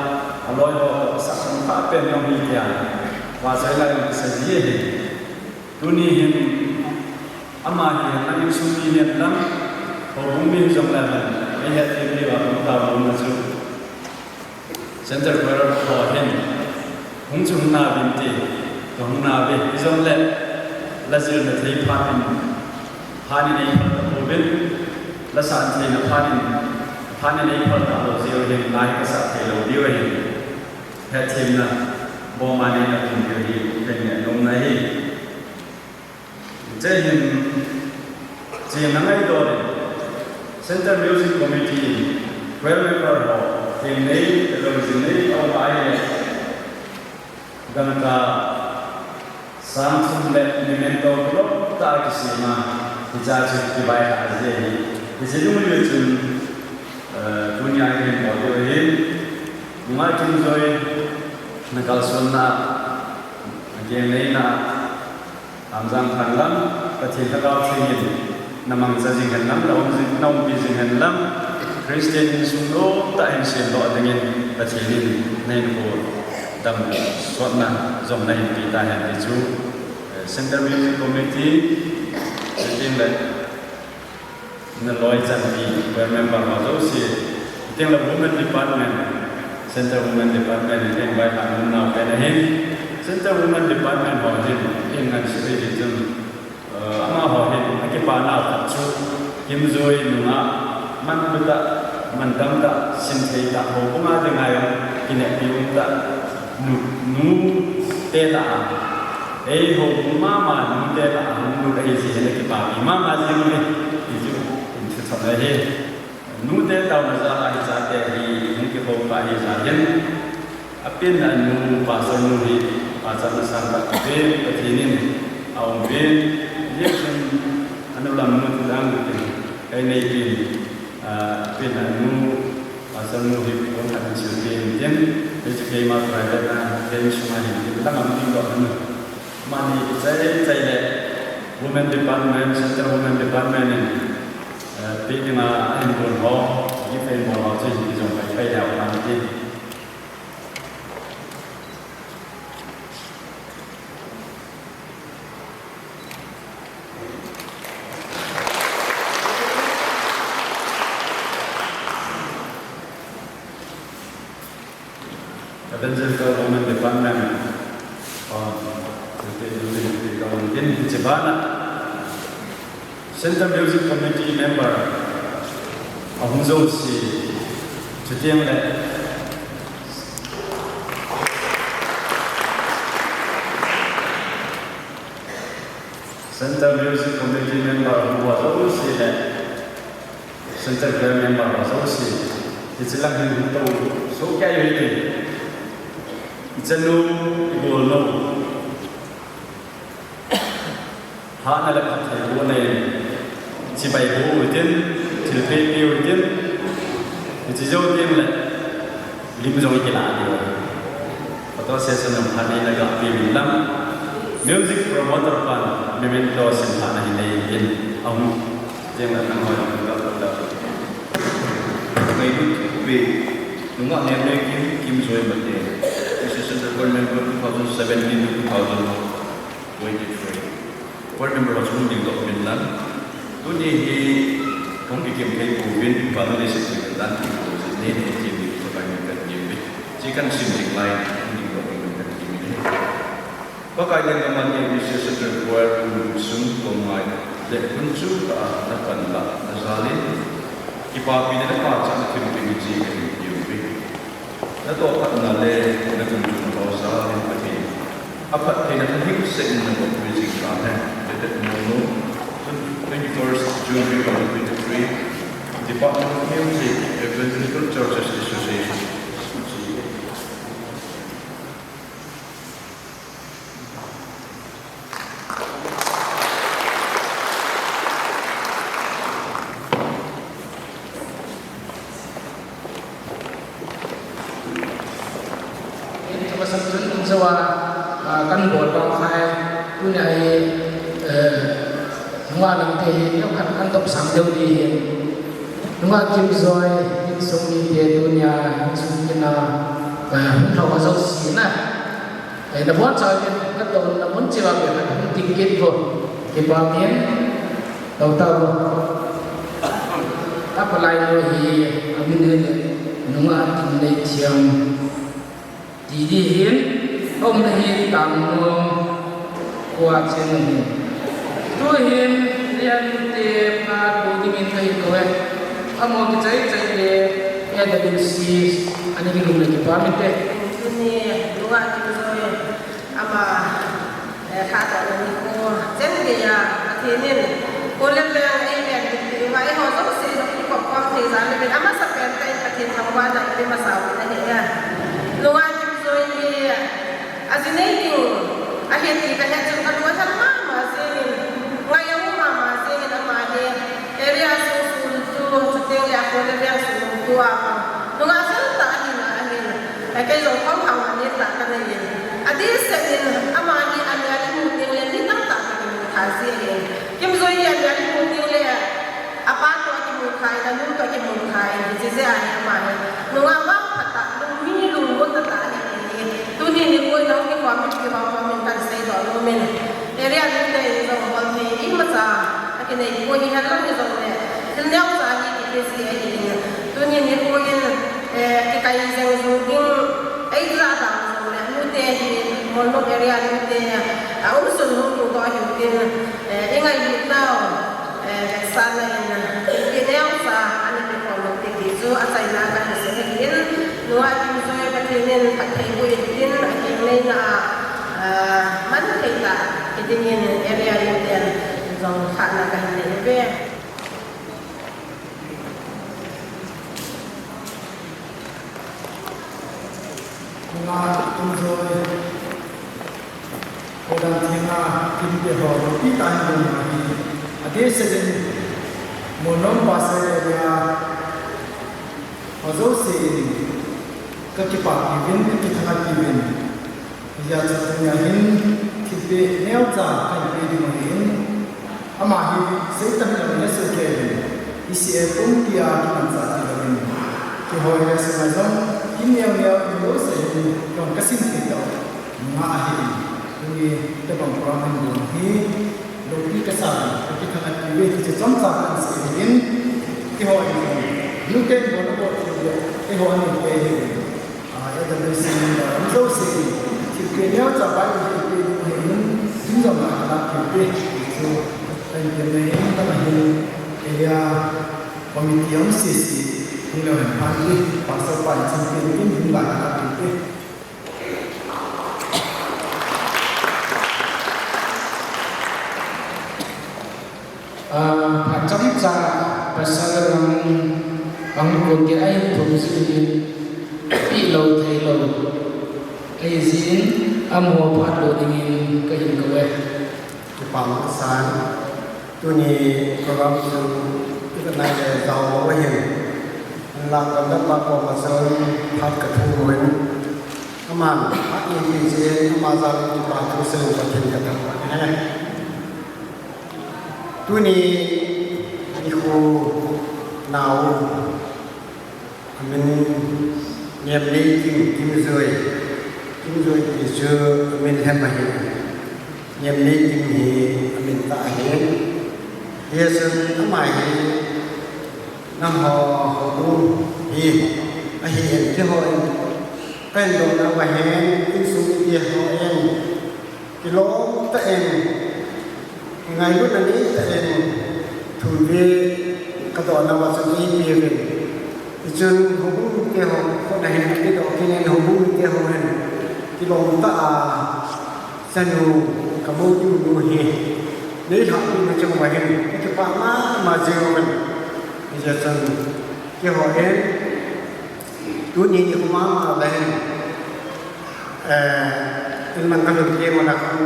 aloi ho toh asah kham kha pen jong hi tia, vahchoina jong kisa ji ahi. Tuni hin, ama hi, ana insung mi hihen lang, houbung mi hijongle hen, eihethem diuva um taona chu, Central Choir ho hin, hung chu hung nauvin ti, kahung nauve, hijongle, la jilna thei phat in, phat in eiphal tapouvin, la san theina phat in, phat in eiphal talou jeh u hin, la hi kasah theilou diu ahi. Hetthemna boma neina um diu hi, kei nom na ahi. Hiche hin, chena ngaidon in, Central Music Committee, choir member ho, themnei, telou jinei, aum ahile, dangka sang thum le memento kilom tah a kisem a, hiche chu kivaiha ji ahi. Hiche dungjui chun, eh, tunia kahin bol diu ahi. Nungah Kimjoy, na kalsonna, na genleina, Hamjang Phanlam, Pathen Lhagao Theng in na mangcha jing hen lang, na um jing, na umpi jing hen lang, Christian insung lom tah in semdoh dingin Pathen in na hinkho damsotna jong nahin pe tahen ti chu, eh, Central Music Committee, chuteng le na loi chanpi, choir member ho jouse, chuteng le Women Department, Central Women Department in ka invite a nomnau pen ahin, Central Women Department ho hin, in ngan sei ji chun, eh, amaho hin, akipa nau khat chu, Kimjoy nungah, manlu tah, mandam tah, simthei tah, houbung a dinga jong, kineppi um tah, nu, nute lah a, eiho houbung mama nute lah a, hung lut ahi jeh in akipapi mama jeng uve, ti chu, in thu thot ahi. Nute taona jal a hichate hi, hung kihou kha ahi jeh in, Apenna nu, pastor nu hi, pachatna sangtah kapen, Pathen in aum pen, hijeh chun, anu lam nu ti dang tin, kahin nei pen, ah, apenna nu, pastor nu hi, pon khat in sil pen tin, hichu keima private na, kei sunga hin, lang am ding doh nu. Mani chai chai le, Women Department, Central Women Department in, eh, pe dinga ahin bol ho, gift ahin bol ho, chu hin kijong pai pai leu han tin. Evangelical Women Department, ah, chute building ti ka hung tin, hiche bana Central Music Committee member ahung jouse, chuteng le Central Music Committee member ahung ho jouse le Central Choir member ho jouse, hiche lang hin hung tou soh kei u hite. Ichanu, igolnu, hahna le phatthei bohna in, chibai boh u hitin, thilpeh peh u hitin, hiche jou teng le lim jong ikilah diu ahi. Photo session a phat nei na ga pe min lang. Music promoter pan memento sin phat na hi nei in ahung jeng la nang hoi ka la. Ngailut pe nungah Nemneikim Kimjoy Mate. Association Record Member two thousand seventeen to two thousand twenty-three. Board member ho chu hung dingdoh uvin lang. Tuni hi hung kikim thei pouvin, vannoi leiset hi kan dan thei pouvin, nei nei kikim ding Pakai min kan ngeh uve. Hiche kan sim ding lai, hung dingdoh ding min kan ngeh uve. Pakai lenggam a nei Association Choir pu Sum Tongngai le hun chom tah a napan lah na jal in, kipapina le pachatna thempu hi kan ngeh uve. Natoh phatna le nagunchuna ho jal in Pathen aphattheina thalheng seh in naboh uvin jing tahen. Dated Mono, twenty-first June two thousand twenty-three, Department of Music, Evangelical Churches Association. Masang chun in jawa, ah, kan bol bang khai, tunia hi, eh, nungah lamte hi, neokhat kan topsang deu ding ahi. Nungah Kimjoy, insung mite tunia, insung kina, eh, hung lhau a jouse na. Eh, nabonchauvin, katou nabonchauva bep khat hung ding kit vo. Kipah in, tou tauvo. Apalai nu hi, amin hi, nungah Kimneithiam. Ti ding ahin, aumna hi Tangmong khoa cheng ahin. Tuhin, Lian te phat bol dingin kahin kou e. Amaho kichai chai le, A W C, ani kilungna kipah mite. Tuni, nungah Kimjoy, ama, eh, lhadohna nikho cheng geiya, Pathen in, Kholveng ei ven ding ti uva, eiho jouse jong kikop khom thei jal uvin, amasapen tah in Pathen thangvahna i pe masa uvin ahi. Nungah Kimjoy hi, aji nei ding ahi ti kahet chun kalung ahel mama jeng in, ngai aum mama jeng in ama hi, area sung sung tu, chuteng le Kholveng sung tu a, nungah jal tah ahi na ahin. Kei jong khom hang ani tah kanei in. Adeh seh in ama hi amial imu teng le mi tamtah toh kimu thei ji ahi. Kimjoy hi amial imu teng le apa toh kimu thei, anu toh kimu thei, hiche jeh a hi ama hi nungah vangphat tah, lungmi lungmon tah tah ahi. Tuni nikho in hung kikhom in, kihou khom in kan seidoh nom in. Area mite in jong bol thei imacha akinei poi, hihen lang hijongle thil neocha hi kiti ji ahi in. Tuni nikho in, eh, kikai jeng jing ding, ei ja dang jongle, nute hi, Molnom area nute, a umsun hung tung toh ahiuvin, eh, i ngailutnau, eh, vetsahna in, thilpeh neocha ana pe khom ute ti chu achaina kahin sei ahin, nungah Kimjoy Pathen in phatthei boh in tin, akeng neina a, ah, man thei tah hi dingin area miten jong lhahna kahin nei uve. Nungah Kimjoy, Khodang Thenga, Kimte ho, loupi tah in bol ahi. Adeh seh in, Molnom Pastor area, ho jouse in, kakipah uvin, kakithangat uvin. Hijeh chun tunia hin thilpeh neocha kahin pe ding ahin, ama hi seita hilou le sukeh in, E C A pumpi a kimanchah thei louvin, kihoi le sunga jong hin neo neo in lou seh in, jong kasim thei tah nungah ahin, tuni tobang program hin bol hi loupi kasa in, kakithangat uve ti chu chomcha kahin sei ahin, kihoi in jong, nute in bol nabol thei le, kihoi in pe ahin. Ah, A W C member um jouse in, thilpeh neocha Bible thilpeh ding ahin, in jong a la thilpeh, chu, in thilpeh nei in, tama hin, area committee um sese, hung leu hen phan ti, pastor pa in thilpeh ding, in la a la thilpeh. Ah, phat chomcha pasal lang ahung kon kit ahin thum jin, peh lou thei lou. Ahi jeh in amaho phat lo dingin kahin kou e. Kipa masa in, tuni program chu ivet nai le jao lou ahin. Hinla conductor pa koma chun phat kathum uvin. Aman, a in in che, ama jal in kipa thu sei u Pathen kathangvah e. Tuni, nikho nao, amin Niamneikim, Kimjoi, Kimjoi ti chu amin lhem ahi. Niamneikim hi amin tah ahi. Hijeh chun ama hi nangho houbung hi ahi in keiho in, ka hindoh nauva hin, insung mite ho in, kilom tah in, ngailutna nei tah in, thum vei kadoh nauva chun eipe uvin. Hichun houbung mite ho khut a hin, kidoh kit in houbung mite ho hin, kilom tah a, chanu, ka mou diu nu hi, nei lhahpeh na chang uva hin, ka kipah mama jing uvin. Hijeh chun, keiho hin, tuni nikho mama uva hin, eh, in lang ka lhun teng ula khun,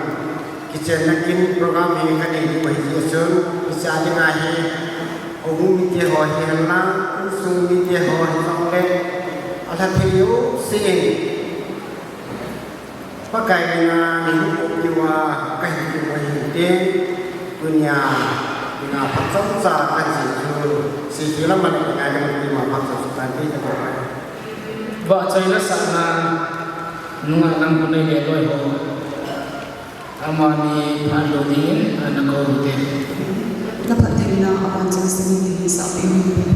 kichenna kin program hi ka nei diu ahi jeh chun, hiche a dinga hi, houbung mite ho hihen lang, insung mite ho hijongle, alha thei jouse in, Pakai mina nei houpi uva, ka hin kipa inte, tunia, mina phat chomcha ka chi chu, seikhel a man ka ngai ka man tima phat chomcha ka ti ka ko. Vahchoina sahna, nungah nam bu nei le loi ho. Amani phat lo dingin, ana kou u hite. Na phattheina a ban chang sangin hinsahpeh u hite.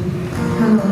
Hello.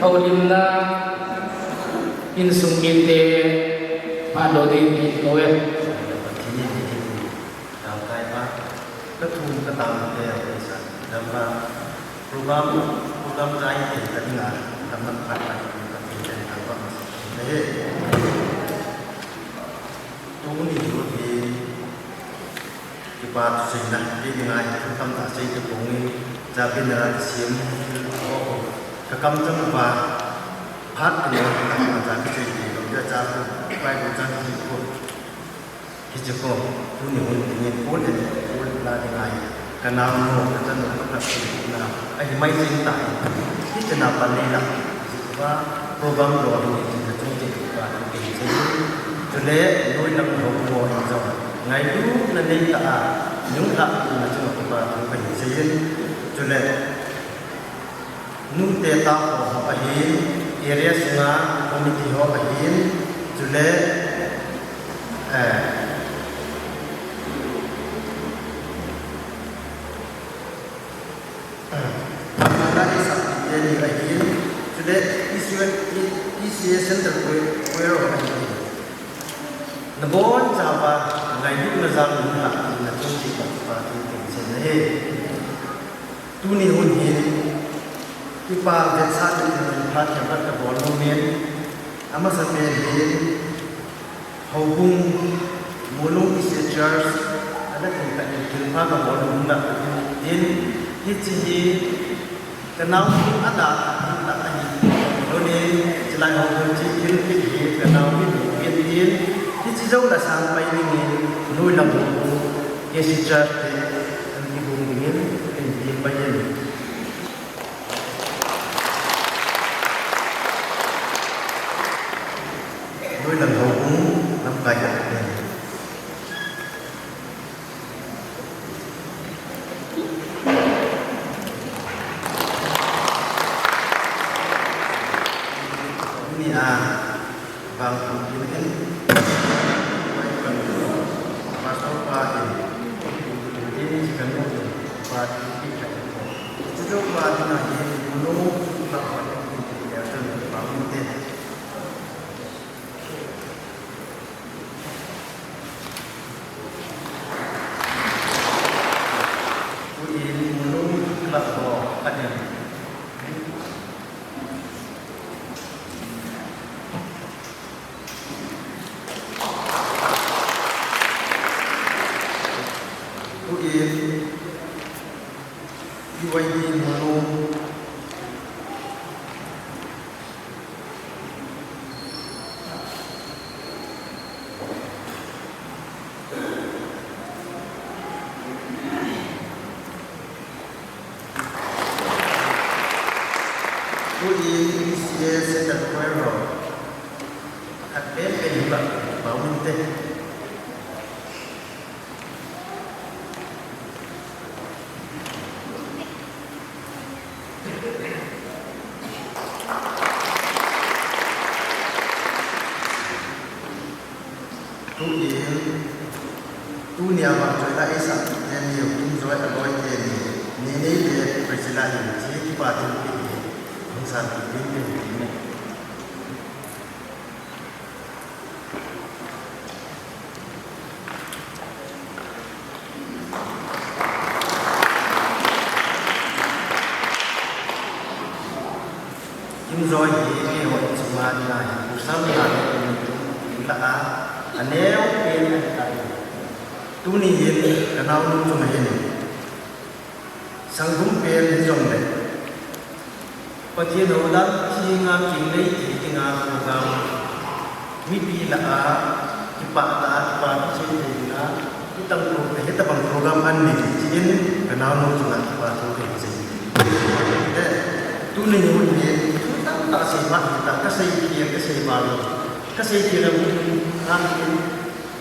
Houlimna, insung mite, phat lo ding ti kouve. Ka thum ka tang te a pisa dam ba program, program jai te ka dinga dam man phat phat ka tin te ka ba ma sa te he. Tuni ru hi kipa thu seina ke dinga hi thu tam ta sei te kong in ja bin ra ta siam ho ka kam chang ba phat ni ka ma ja ki sei te ko ja cha ko pai ko chang ki ko. Hiche ko, tuni hun dingin Paul in, Paul in la ding ahi. Ka naonu, ka chanu, ka khat sung na, ahi mai jing tai. Hiche na pan nei la, hiche pa, program lo ding in, ka chung jing pa, ka kin jing. Chule, noi lam ho ko in jong. Ngailutna nei ta a, nung la, na chung pa, ka kin jing. Chule, nute ta ho ho ahin, area sunga committee ho ahin, chule, eh, eh, Mala Isaac te ni ahin, chule, E C A, E C A Central Choir, Choir ho ahin. Nabon chauva, ngailutna jal nung la, na chung ti pa, pa, tu, tu, sen, eh. Tuni hun hin, kipa vetsahna in phat khat ka bol nom in, amasapen hin, houbung, Mulong East Church, ana thil ka in thil pha ka bol nom na in, hiche hi, ka nao hin ada, ada ahi, lone, chilai houbung chi thil pi hi, ka nao hin, hin, hin, hiche jou la sang pai ding in, noi lam houbung, K C Church te, an kibung dingin, in tin pai in. Noi lam houbung, lamkai ka te. Ni a, Bang kum kin hin, bai kan pastor pa in, in kan mo pa ti pi ka ko. Chu pa ti na hin mo pa pa ti ya tan pa mo te. Ku in mo pa ko ka ne. Tuin, B Y D Mulu. Tuin, E C A Central Choir ho. Khat pen pen hi ba, ba um te. Tuin, tunia vang choi la isa teni, kum joi aloi teni, ni ni te Priscilla in chi kipa tin pi ni, hung san pi tin pi ni. Kim joi hi keiho insung a dinga hi, pu sam la le pu tum la a, aneo pen ahi tai. Tuni hin ka naonu chunga hin. Sanggam pen hijongle, Pathen houdan thenga kinglei thei dinga program, mipi lah a, kipah tah a, kipah thei dinga, hitobang pro-, hitobang program anei tin, ka naonu chunga kipa thu kahin sei. Te, Tuni hin thu tamtah sei phat hita, kasei khel, kasei val lou. Kasei khel a hung hang in,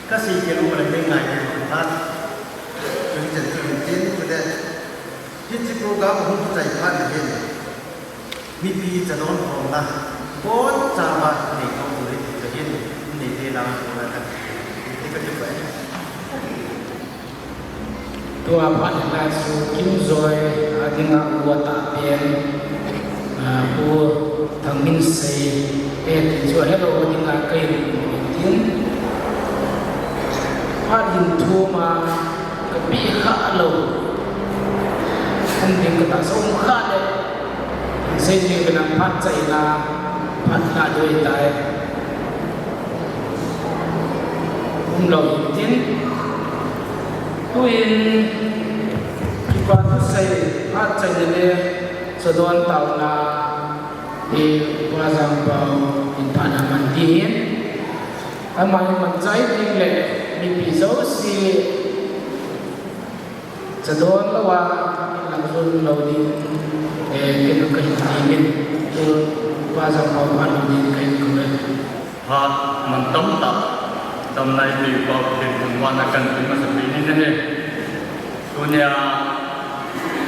kasei khel a hung le ngai le phat. Tuni chan tuni tin, tuni. Hiche program hung chai phat le hin. Mipi chadon khomna. Bonchauva nei khom le ti kahin, nei te lang khom na kan. Ti ka ti pai. Tua phat hina chu Kimjoi a dinga u atahpen, ah, Pu Thangminsei, eh, ti chu hello a dinga kahin tin. Phat hin thum a kapi kha lou. Um ding katahsa um kha le. Sei ni kana phat chaina, phat na doi tai. Um lou hin tin. Tuin, kipa thusei, phat chaina le, chadon taona, i, Pu Jangpao, in phat na man ding hin. Ama hin man chai ding le, mipi jouse, chadon louva, in lang jun lou ding, eh, ken kahin ti min, tu, Pu Jangpao phat lou ding kahin kou e. Phat man tamtah, damnaipi Pathen thangvahna kan pe masapen in ahi. Tunia,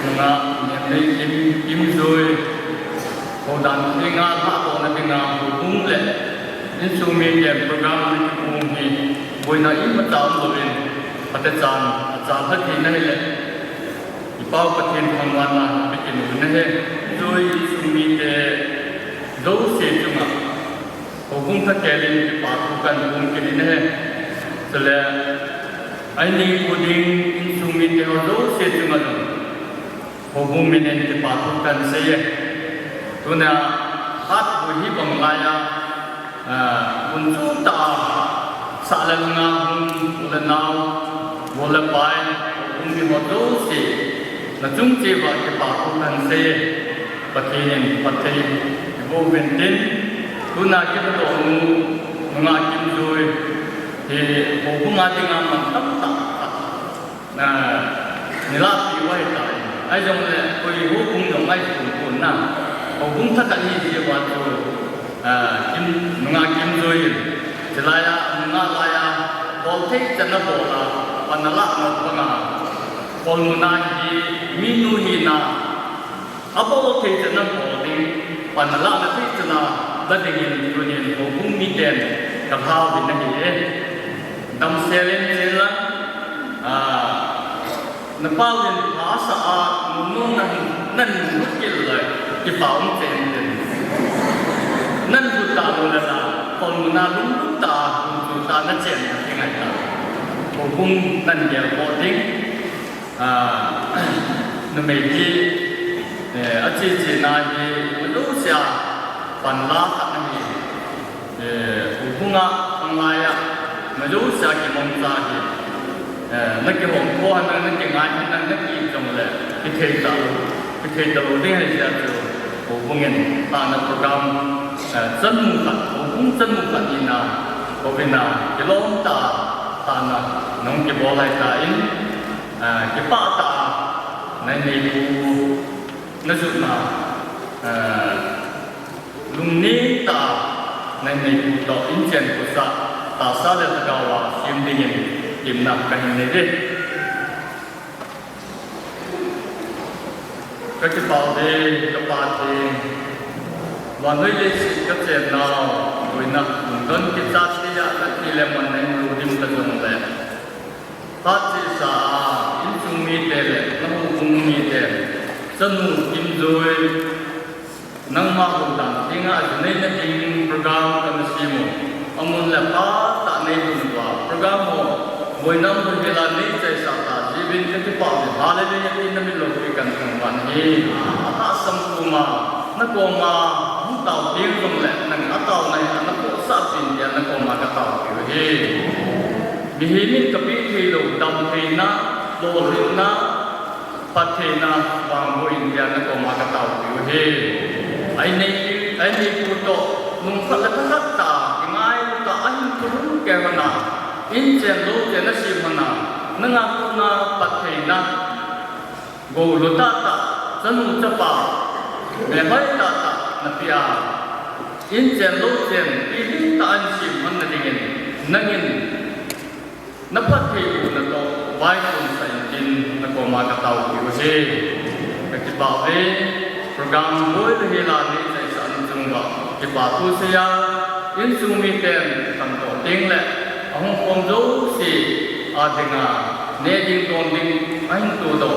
nunga, Nemlei Kim, Kimjoi, houdan thenga lhahdohna dinga, houbung le insung miten program ni kipu hi, boina imacha umlouvin, phatechan, achan lha theina hile, i Pau Pathen thangvahna, pe kit u ahi, Joi insung mite, jouse chunga, houbung thakhel in kipa thu kahin phong kit in ahi. Chule, a ineipu ding insung mite ho jouse chunga jong, houbung min in kipa thu kahin sei e. Tunia, hatboi hi bang laiya, ah, mun chom tah a, sah le nungah hung, u le nao, u le pai, houbung mi ho jouse, nachung cheh uva kipa thu kahin sei e. Pathen in phatthei boh uvin tin, tuna kilhahdoh nu, nungah Kimjoi, hi houbung a dinga man tamtah khat, ah, nei lahpeh u ahitai. Ahijongle, koi houbung jong ahi pon pon na, houbung thakhat ahi jeh uva chu, ah, Kim, nungah Kimjoi in, chulaiya, nungah laiya, bol thei chan abol a, pan alah nau banga, Kholmun a hi, minu hina, abol thei chan a bol ding, pan alahna thei chan a la dingin tunin houbung miten kalhaovin ahi e. Damsel in chun lang, ah, napauvin pha asah a, nunung nan, nan lut kit le, kipa um chen tin. Nan lut talou le na, Kholmun a lunglut tah a, lunglut tah a nachen ding ahitai. Houbung nan geldoh ding. Ah, numei hi, eh, ache che na hi, majousea panla khat ahi. Eh, houbung a, panglai a, majousea kimangcha hi. Eh, nakihouto henlang, nakingai henlang, naki jongle, kithei talou, kithei talou ding ahi jeh chun, houbung in, tahna program, eh, chanu khat, houbung chanu khat in a, houbung in a, kilom tah a, tahna, nahung kibol ahitai. Ah, kipah tah a, na inneipu, najotna, ah, lungning tah a, na inneipu toh inchen khosah, tahsa le lhagao a sem dingin temna kahin nei e. Kakipah uve, ka Pathen, vannoi leiset kachen nau, boina, lungdon kichat thei a, nathi le man nahin lhudim ta jongle. Phat chesa a, insung mite le, na houbung mite, chanu Kimjoi, nangma houdan thenga, ajinei na ding program kana sem u. Amun le pha tah nei lhun uva, program ho, boina um lhun hela nei chaisah ta jeh uvin kakipah uve, hallelujah, tin na min loupi kahin thangvah nahi. Atahsan puma, na koma, hung tao ding jongle, nang atao nahi, ana khohsah peh in tia na koma katao peh u ahi. Mihem in kapeh theilou, damtheina, lolhinna, phattheina, vangboh in tia na koma katao peh u ahi. A innei, a inneipu toh, nungkhat le thakhat tah a, kingailutah a, ahin thulhun kei hon a, inchen louchen asem hon a, nanga kona phattheina, Gou lou tahtah, chanu chapa, Mehoi tahtah napeh a, inchen louchen, pilhing tah a insem lhon nadingin, nangin naphatthei u natoh vaihomsah in tin nakoma kataopeh u ahi. Kakipah uve, program boi le hela neichaisah in chunguva kipa thu seiya, insung miten khantoh ding le ahung khom jouse a dinga neh ding don ding ahin tohdoh,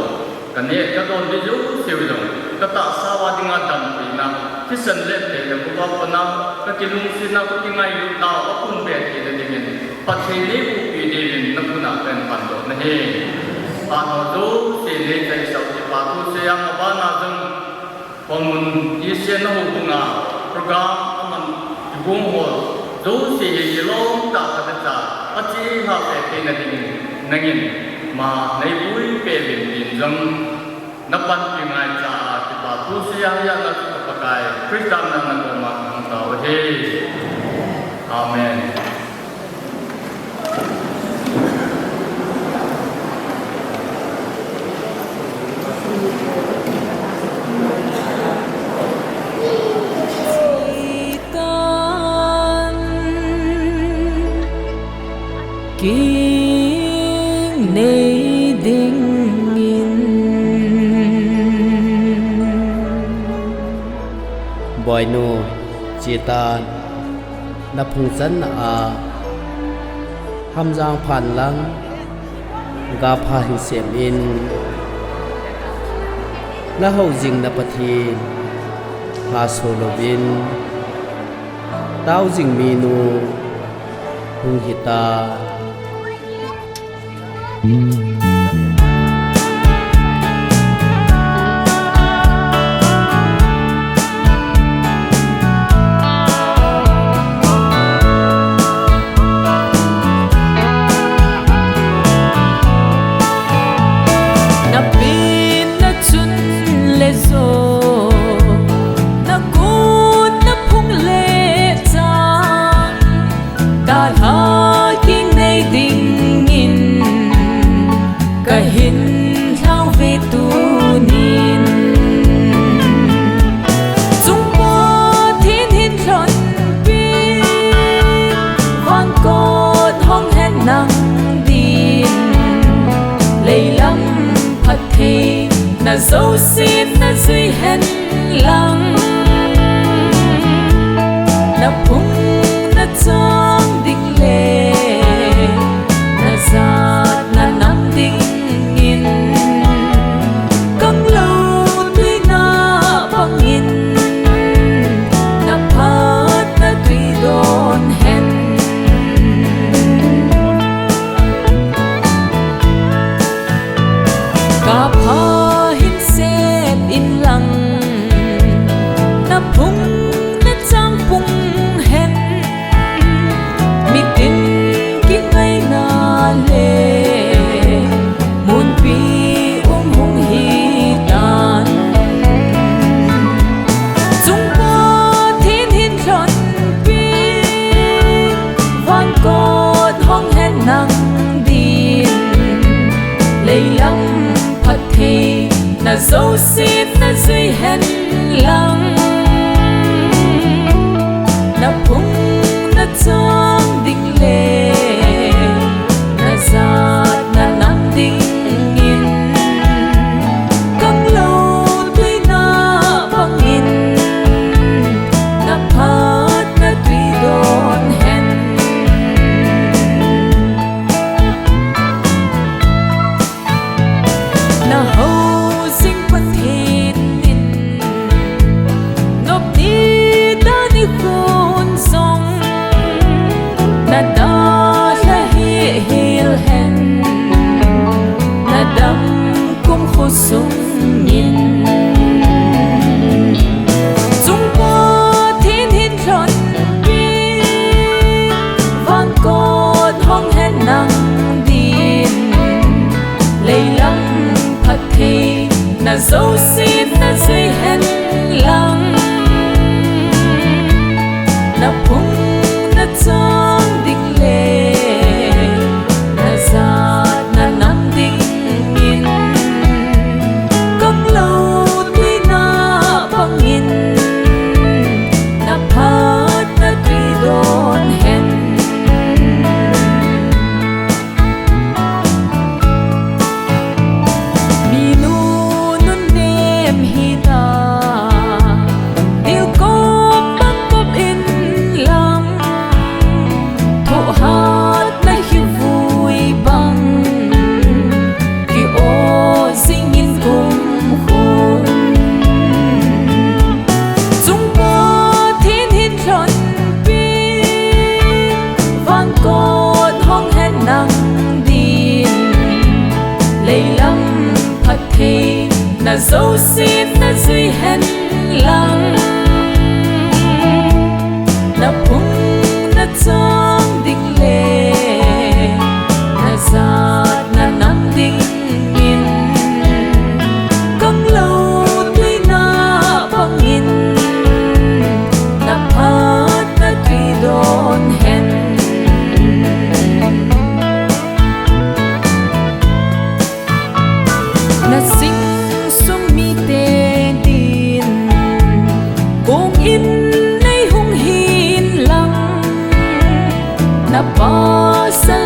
kaneh kadon ding jouse u jong katahsa uva dinga damtheina, thisan le phei le khovah pona kakilungsetnau kakingailutnau aphung be theina dingin phatthei neiboh peh diuvin nakhut a kahin pandoh nahi. Phat ho jouse neichaisah u kipa thu seiya, abana jong Khonmun Christian Houbunga program aman kigong ho jouse hi kilom tah khat a cha achih lhah peh theina dingin nangin ma neipui peh uvin tin jong napanpi ngaicha a kipa thu seiya, hijeh a chu ka Pakai Christa min a nakoma kahung tao ahi. Amen. Kinei dingin. Boinu, chetan, naphung channa a Hamjang phan lang, ga pha hin sem in, nahou jing na Pathen, pha so louvin, tao jing minu, hung hita. Na pen na chun le jo, na got na phung le chang, dalha kinei dingin kahin lhau ve tunin. Chung Pathen hin lhonpi, van kot hong hen nang din, leilam phatthei na jouse na jui hen lang, na phung na chang ding le na jat na nam dingin, kang lou tuina bangin, na phat na tui don hen. Ka pha hin sem in lang, na phung na chang pung hen, mitin kingaina le munpi um hung hitan. Chung Pathen hin lhonpi, van kot hong hen nang din, leilam phatthei na jouse na jui hen lang, na phung na chang ding le na jat na nam dingin, kang lou tuina bangin, na phat na tui don hen. Na hou jing Pathen in, nop ni dan ni khun jong, na dalha hi hil hen, na dam kum khosung in. Chung Pathen hin lhonpi, van kot hong hen nang din, leilam phatthei na jouse na jui hen lang, na phung na chang ding le na jat na nam dingin, kang lou tuina bangin, Jousen najui hen lang, naphung nachang ding le najat nanam dingin, kanglou tuina bangin naphat natwi don hen. Nasing sung mite din kong in neihung hin lang, napasal